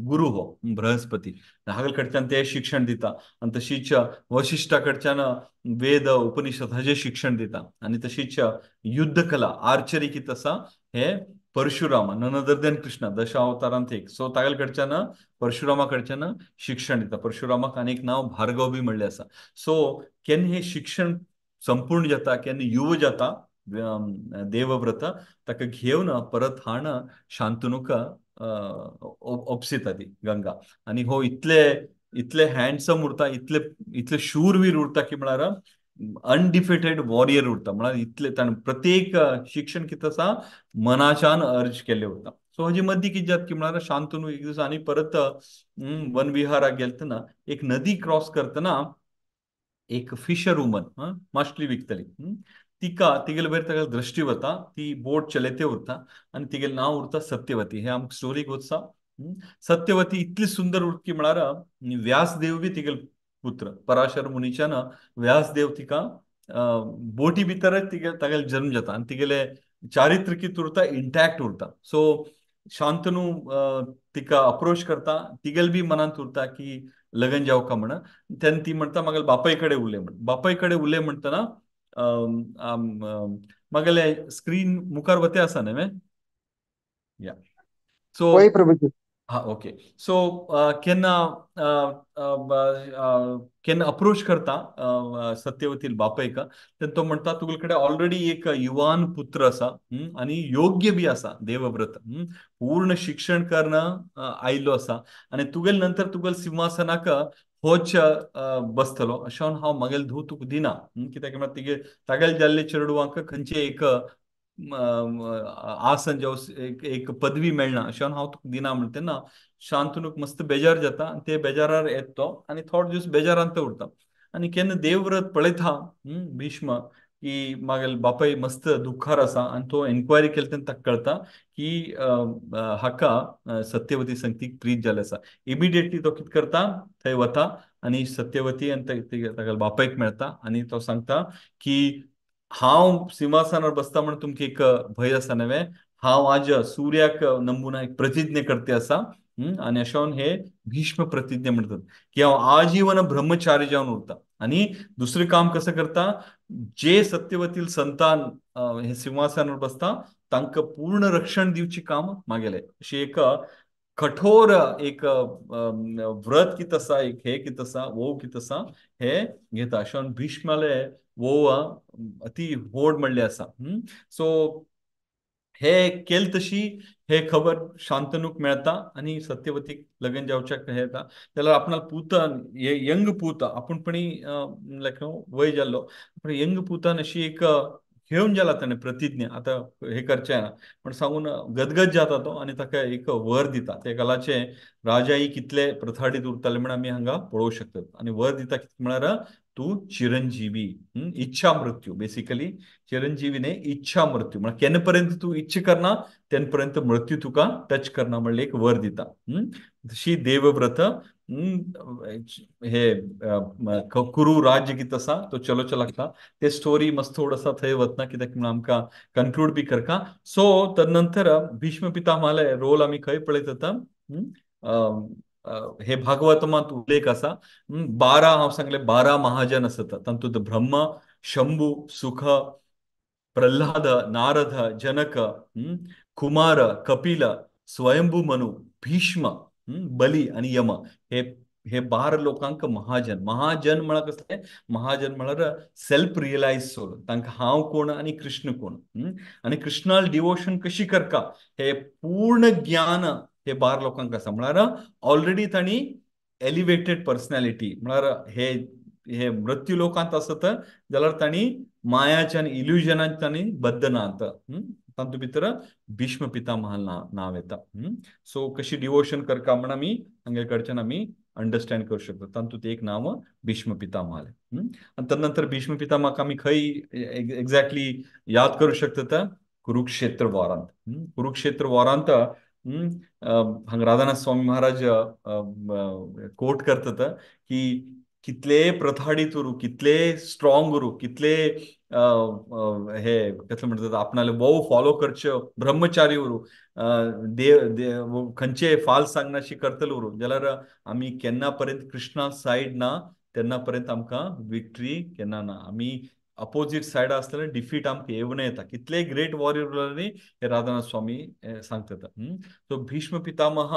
गुरु हो बृहस्पती हागल कडच्यान ते शिक्षण दिता आनी तशीच वशिष्ठा कडच्यान वेद उपनिषद हाजें शिक्षण दिता आनी तशीच युद्धकला आर्चरी कितें आसा हे Parashuram none other than Krishna दशावतारांत एक, सो तागेले कडच्यान परशुरामा कडच्यान शिक्षण दिता. परशुरामाक आनी एक नांव भार्गव बी म्हणलें आसा. सो केन्ना हें शिक्षण संपूर्ण जाता, केन्ना युव जाता देवव्रत ताका घेवन परत हाण शांतनूक ओपसिता ती गंगा आनी हो इतले इतले हँडसम उरता, इतले इतले शूरवीर उरता की म्हळ्यार अनडिफिटेड वॉरियर उरता. म्हळ्यार इतले ताणें प्रत्येक शिक्षण कितें आसा मनाच्यान अर्ज केल्लें उरता. सो हाजे मदीं कितें जाता की म्हळ्यार शांतनू एक दीस आनी परत वनविहाराक गेलतना एक नदी क्रॉस करतना एक फिशर वुमन मासली विकतली तिका तिगेले वयर ताका दृश्टी वता, ती बोट चलयते उरता आनी तिगेलें नांव उरता सत्यवती. हे आमकां स्टोरीक वचा सत्यवती इतली सुंदर उरता की म्हळ्यार व्यासदेव बी तिगेले पुत्र पराशर मुनीच्यान व्यासदेव तिका बोटी भितरच तिगे तागेले जन्म जाता आनी तिगेले चारित्र कितें उरता इंटॅक्ट उरता. सो शांतनू तिका अप्रोच करता, तिगेले बी मनांत उरता की लग्न जावका म्हण. तेन्ना ती म्हणटा म्हागेले बापाय कडेन उलय म्हण. बापाय कडेन उलय म्हणटना म्हागेले स्क्रीन मुखार वते आसा न्ही या सो हा ओके. सो केन्ना केन्ना अप्रोच करता सत्यवतील बापायक तेन्ना तो म्हणटा तुगे कडेन ऑलरेडी एक युवान पुत्र आसा आनी योग्य बी आसा देवव्रत, पूर्ण शिक्षण करून आयिल्लो आसा आनी तुगेले नंतर तुगेले सिंहासनाक होच बसतलो, अशें हांव म्हागेले धूव तुका दिना. कित्याक म्हळ्यार तिगे तागेले जाल्ले चेडवांक खंयचे एक आसन जावं एक एक पदवी मेळना अशें हांव तुका दिना म्हणटा तेन्ना शांतनूक मस्त बेजार जाता आनी ते बेजारार येता तो आनी थोडे दीस बेजारांत उरता. आनी केन्ना देवव्रत पळयता भीष्म की म्हागेले बापाय मस्त दुख्खार आसा आनी तो एन्क्वायरी केली तेन्ना ताका कळटा की हाका सत्यवती संगतीक प्रीत जाल्लें आसा. इमिडिएटली तो कितें करता थंय वता आनी सत्यवती आनी तागेले बापायक मेळटा आनी तो सांगता की हांव सिंहासनार बसता म्हण तुमकां एक भंय आसा न्हय, हांव आज सुर्याक नंबून एक प्रतिज्ञा करते आसा आनी अशें हे भीष्म प्रतिज्ञा म्हणटात की हांव आजीवन ब्रह्मचारी जावन उरता. आनी दुसरें काम कसं करता, जे सत्यवतील संतान हे सिंहासनार बसता तांकां पूर्ण रक्षण दिवचें काम म्हागेलें. अशी एक कठोर एक व्रत कित आसा, एक हे कित आसा, वो कित आसा हे घेता. अशें भीष्माले वो अति व्हड म्हणले आसा. सो हे केल तशी हे खबर शांतनूक मेळता आनी सत्यवतीक लग्न जावच्याक हे येता. जाल्यार आपणाक पुतान यंग पूत आपूण पणी लायक वय जाल्लो पण यंग पुतान अशी एक घेवन जाला ताणें प्रतिज्ञा आतां हे करचें ना पण सांगून गदगद जाता तो आनी ताका एक वर दिता. ते कालाचे राजाई कितले प्रथाडीत उरताले म्हण आमी हांगा पळोवंक शकतात. आनी वर दिता कितें म्हळ्यार तूं चिरंजीवी, इच्छा मृत्यू, बेसिकली चिरंजीवी न्ही इच्छा मृत्यू म्हळ्यार केन्ना पर्यंत तूं इच्छा करना तेन्ना पर्यंत मृत्यू तुका टच करना म्हणल्यार एक वर दिता. तशी देवव्रत हे कुरू राज्य कितें आसा तो चलोवचो लागता. ते स्टोरी मस्त थोड आसा थंय वतना कित्याक म्हणून आमकां कन्क्लूड बी करका. सो तदनंतर भीष्म पितामहाले रोल आमी खंय पळयत वता, हे भागवतमांत उल्लेख आसा. 12 हांव सांगले 12 महाजन आसता, तातूंत ब्रह्म, शंभू, सुख, प्रल्हाद, नारद, जनक, कुमार, कपिल, स्वयंभू मनु, भीष्म, बली आनी यम हे हे 12 लोकांक महाजन. महाजन म्हळ्यार कसले? महाजन म्हळ्यार सेल्फ रियलायज सोल, तांकां हांव कोण आनी कृष्ण कोण आनी कृष्णाल डिवोशन कशी करका हे पूर्ण ज्ञान हे 12 लोकांक आसा. म्हळ्यार ऑलरेडी तांणी एलिवेटेड पर्सनॅलिटी, म्हळ्यार हे हे मृत्यू लोकांत आसत जाल्यार तांणी मायाच्या आनी इल्युजनान तांणी बद्ध नात. तातूंत भितर भीष्म पितामह नांव येता. सो कशी डिवोशन करका म्हण आमी हांगे कडच्यान आमी अंडरस्टँड करूं शकता. तातूंत एक नांव भीष्म पितामह. आनी तदनंतर भीष्म पितामहाक आमी खंय एक्झॅक्टली याद करूं शकता? कुरुक्षेत्र वॉरांत. कुरुक्षेत्र वॉरांत हांगा राधानाथ स्वामी महाराज कोट करतात की कितले प्रथाडीत उरूं, कितले स्ट्रॉंग उरूं, कितले हे कसले म्हणटात आपणाले भोव फॉलो करचे ब्रह्मचारी उरूं, देव खंयचे फाल सांगनाशी करतले उरूं, जाल्यार आमी केन्ना पर्यंत कृष्णा सायड ना तेन्ना पर्यंत आमकां विक्ट्री केन्ना ना. आमी अपोजीट सायड आसतना डिफीट आमकां येवन येता. कितले ग्रेट वॉरियर उरले न्ही हे राधानाथ स्वामी सांगतात. सो भीष्म पितामह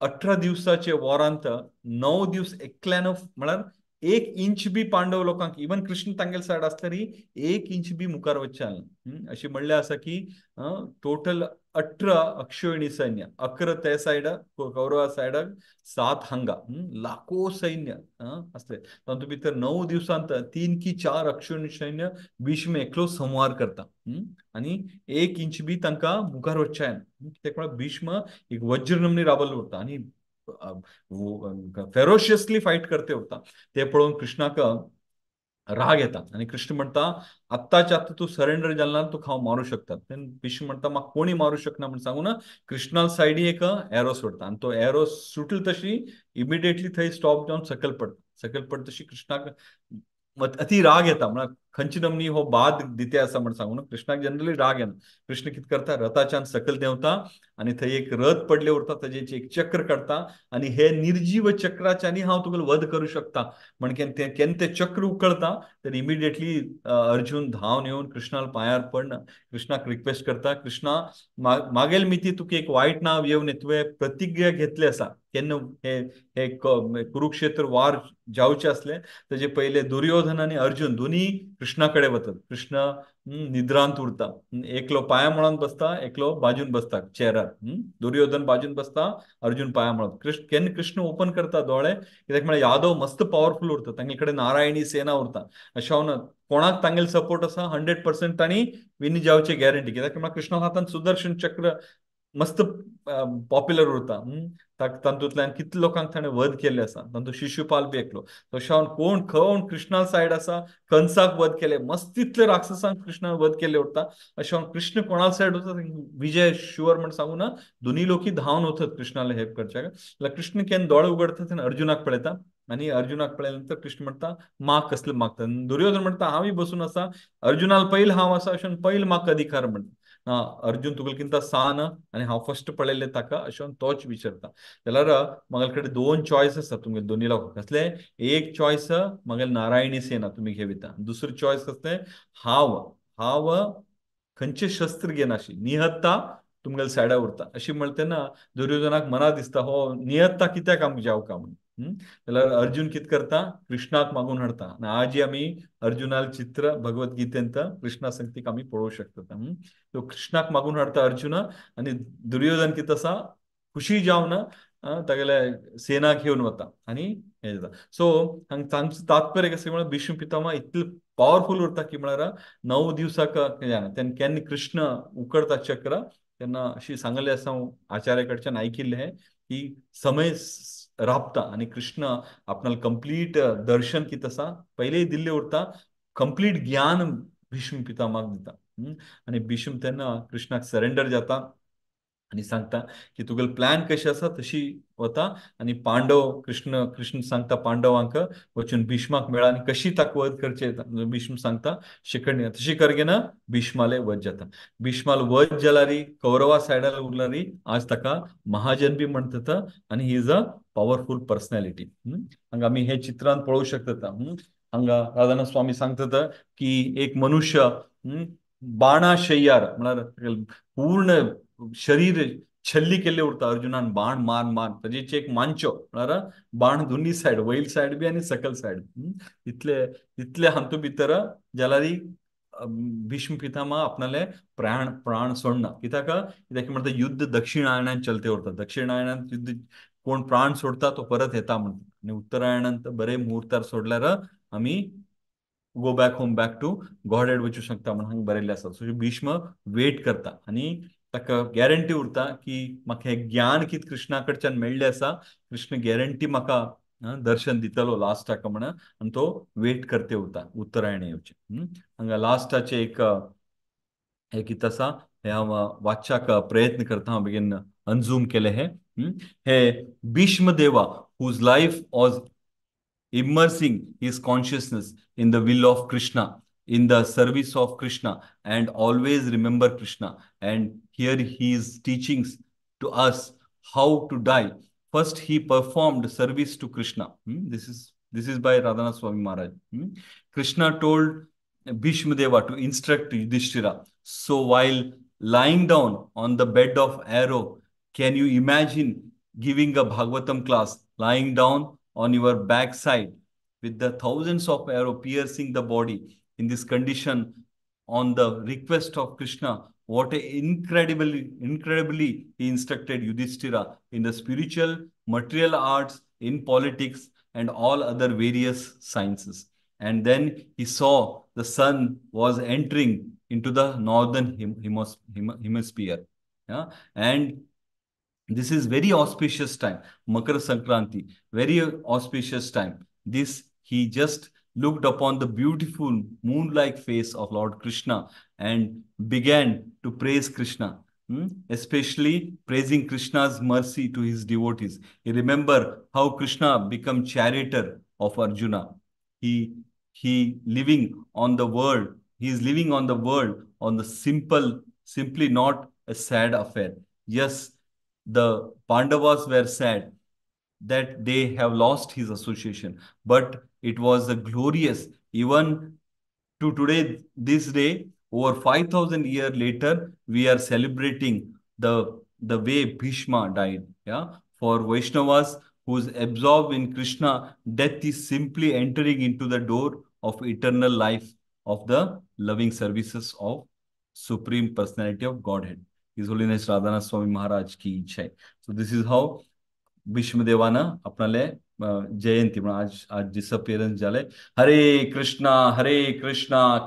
18 दिवसाचे वॉरांत 9 दिवस एकल्यान म्हळ्यार 1 इंच बी पांडव लोकांक इवन कृष्ण तांगेल सायड आसतरी 1 इंच बी मुखार वचचें. अशी म्हणलें आसा की टोटल 18 अक्षोहिणी सैन्य, 11 ते सायडाक कौरवा सायडाक, 7 हांगा, लाखो सैन्य आसले. तातूंत भितर 9 दिवसांत 3 की 4 अक्षोहिणी सैन्य भीष्म एकलो संहार करता आनी 1 इंच बी तांकां मुखार वचचें. कित्याक म्हळ्यार भीष्म एक वज्र नमनी राबल्लो उरता आनी फेरोशियसली फायट करते उरता. ते पळोवन कृष्णाक राग येता आनी कृष्ण म्हणटा आत्ताच्या आत्तां तूं सरेंडर जालें ना तुका हांव मारूं शकता. भीष्म म्हणटा म्हाका कोणी मारूं शकना म्हण सांगून कृष्णा सायडी एक एरो सोडटा आनी तो एरो सुटल तशी इमिडिएटली थंय स्टॉप जावन सकयल पडटा. सकयल पडटा तशी कृष्णाक अति राग येता, म्हळ्यार खंयची नमनी हो बाद दिते आसा म्हण सांगून कृष्णाक जनरली राग येना. कृष्ण कितें करता, रथाच्यान सकयल देंवता आनी थंय एक रथ पडले उरता ताजेर एक चक्र काडटा आनी हे निर्जीव चक्राच्यानी हांव तुका वध करूं शकता म्हण केन्ना केन्ना तें चक्र उकळता तर इमिडिएटली अर्जुन धांवन येवन कृष्णाल पांयार पडना कृष्णाक रिक्वेस्ट करता, कृष्णा मागेल मिती तुका एक वायट नांव येवन तुवें प्रतिज्ञा घेतली आसा केन्ना हे हे कुरुक्षेत्र वार जावचे आसले तेजे पयले दुर्योधन आनी अर्जुन दोनी कृष्णा कडेन वतात. कृष्ण निद्रांत उरता, एकलो पांया मुळांत बसता, एकलो बाजून बसता चेरार. दुर्योधन बाजून बसता, अर्जुन पांया मुळांत. कृष्ण केन्ना कृष्ण ओपन करता दोळे कित्याक म्हळ्यार यादव मस्त पावरफुल उरता, तांगे कडेन नारायणी सेना उरता. अशें हांव कोणाक तांगेले सपोर्ट आसा 100% तांणी विन जावचे गॅरंटी, कित्याक म्हळ्यार कृष्णा हातान सुदर्शन चक्र मस्त पॉप्युलर उरता. तातूंतल्यान कितले लोकांक ताणें वध केल्ले आसा, तातूंत शिशुपाल बी एकलो. तशें हांव कोण कोण कृष्णा सायड आसा, कंसाक वध केले, मस्त इतले राक्षसांक कृष्णान वध केल्ले उरता. अशें हांव कृष्ण कोणा सायड वता विजय शुअर म्हण सांगू ना, दोनी लोकी धांवन वतात कृष्णाला हेल्प करच्याक. जाल्यार कृष्ण केन्ना दोळे उगडटा तेन्ना अर्जुनाक पळयता आनी अर्जुनाक पळयल्या नंतर कृष्ण म्हणटा माग कसले मागता. दुर्योधन म्हणटा हांवूय बसून आसा, अर्जुनाल पयल हांव आसा, अशें पयल म्हाका अधिकार म्हणटा. ना अर्जुन तुका किंता सान आनी हांव फर्स्ट पळयल्लें ताका, अशें तोच विचारता. जाल्यार म्हागेले कडेन 2 चॉयस आसा तुमगे दोनी लोकांक. कसले? एक चॉयस म्हागेले नारायणी सेना तुमी घेविता, दुसरी चॉयस कसले हांव हांव खंयचे शस्त्र घेनाशी निहत्ता तुमगेल्या सायडा उरता अशी म्हणटा तेन्ना दुर्योधनाक मना दिसता हो नियत्ता कित्याक आमकां जावका म्हणून. जाल्यार अर्जुन कितें करता, कृष्णाक मागून हाडता. आनी आजय आमी अर्जुनाल चित्र भगवद्गीतेंत कृष्णा संगतीक आमी पळोवंक शकता. तो कृष्णाक मागून हाडता अर्जुना आनी दुर्योधन कितें आसा खुशी जावन तागेले सेना घेवन वता आनी हें जाता. सो हांगा तांचें तात्पर्य कशें म्हळ्यार भीष्म पितामह इतले पावरफूल उरता की म्हळ्यार 9 दिवसाक जायना. तेन्ना केन्ना कृष्ण उकडता चक्र तेन्ना अशी सांगलें आसा हांव आचार्य कडच्यान आयकिल्लें हें की समय राबता आनी कृष्ण आपणाले कंप्लीट दर्शन कितें आसा पयलीं दिल्लें उरता, कंप्लीट ज्ञान भीष्म पितामहाक दिता. आनी भीष्म तेन्ना कृष्णाक सरेंडर जाता आनी सांगता की तुगेलो प्लॅन कशें आसा तशी वता. आनी पांडव कृष्ण कृष्ण सांगता पांडवांक वचून भीष्माक मेळा आनी कशी ताका वध करचें. भीष्म सांगता शिखंडी तशी करगेना भीष्माले वध जाता. भीष्माल वध जाल्यार कौरवा सायडार उरल्यार आज ताका महाजन बी म्हणटात आनी he is a powerful personality. हांगा आमी हे चित्रांत पळोवंक शकता. हांगा राधानाथ स्वामी सांगतात की एक मनुष्य बाणाशय्यार म्हळ्यार पूर्ण शरीर छल्ली केल्ले उरता अर्जुनान बाण मार मार ताजेचे एक मानचो म्हळ्यार बाण दोनी सायड वयल सायड बी आनी सकल सायड इतले इतले हातूंत भितर जाल्यार भीष्म पितामह आपणाले प्राण प्राण सोडना. कित्याक कित्याक म्हणटा युद्ध दक्षिणायनान चलते उरता. दक्षिणायनान युद्ध कोण प्राण सोडता तो परत येता म्हणटा आनी उत्तरायणांत बरे मुहूर्तार सोडल्यार आमी go back home back to Godhead वचूं शकता म्हणून हांगा बरयल्लें आसा. सो भीष्म वेट करता आनी ताका गॅरंटी उरता की म्हाका हें ज्ञान कितें कृष्णा कडच्यान मेळ्ळें आसा, कृष्ण गॅरंटी म्हाका दर्शन दितलो लास्टाक म्हण आनी तो वेट करते उरता उत्तरायण येवचें. हांगा लास्टाचें एक हें कितें आसा हें हांव वाचच्याक प्रयत्न करता, हांव बेगीन अनझूम केलें हें. हे Bhishmadeva whose life was immersing his consciousness in the will of Krishna, in the service of Krishna, and always remember Krishna. And here he is teaching to us how to die. First he performed service to Krishna. This is by Radhanath Swami Maharaj. Krishna told Bhishmadeva to instruct Yudhishthira. So while lying down on the bed of arrow, can you imagine giving a Bhagavatam class, lying down on your backside with the thousands of arrow piercing the body? In this condition, on the request of Krishna, what a incredibly he instructed Yudhishthira in the spiritual, material arts, in politics, and all other various sciences. And then he saw the sun was entering into the northern hemisphere. Yeah? And this is very auspicious time, Makar Sankranti, very auspicious time. This, he just looked upon the beautiful moon-like face of Lord Krishna and began to praise Krishna, especially praising Krishna's mercy to his devotees. He remember how Krishna became charioteer of Arjuna. He living on the world. He is living on the world on the simple, simply not a sad affair. Yes, the Pandavas were sad that they have lost his association, but it was a glorious, even to today, this day, over 5,000 years later, we are celebrating the way Bhishma died. Yeah, for Vaishnavas who is absorbed in Krishna, death is simply entering into the door of eternal life of the loving services of Supreme Personality of Godhead. His Holiness Radhanath Swami Maharaj ki jai. So this is how भीष्मदेवान आपणाले जयंती म्हणून आज आज डिसअपियरन्स जाले. हरे कृष्णा कृष्णा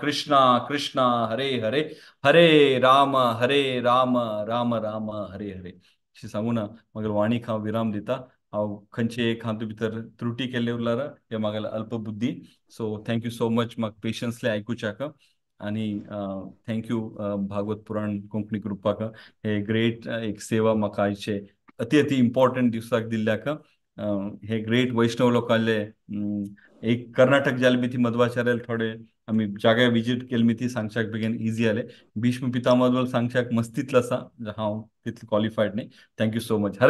कृष्णा हरे हरे, हरे राम राम राम हरे हरे अशें सांगून मागीर वाणीक हांव विराम दिता. हांव खंयचे एक हातूंत भितर त्रुटी केल्ले उरल्यार हे म्हागेले अल्पबुद्धी. So thank you so much म्हाका पेशन्सली आयकुच्याक आनी thank you Bhagwat पुराण कोंकणी ग्रुपाक हे ग्रेट एक सेवा म्हाका आयचे अति अति इम्पॉर्टंट दिवसाक दिल्ल्याक. हे ग्रेट वैष्णव लोकांले एक कर्नाटक जाले बी ती मध्वाचार्याले थोडे आमी जागे विजीट केले मी ती सांगच्याक बेगीन इजी जाले. भीष्म पितामह सांगच्याक मस्तीतलो आसा, हांव तितलो क्वॉलिफायड न्ही. Thank you so much. Hare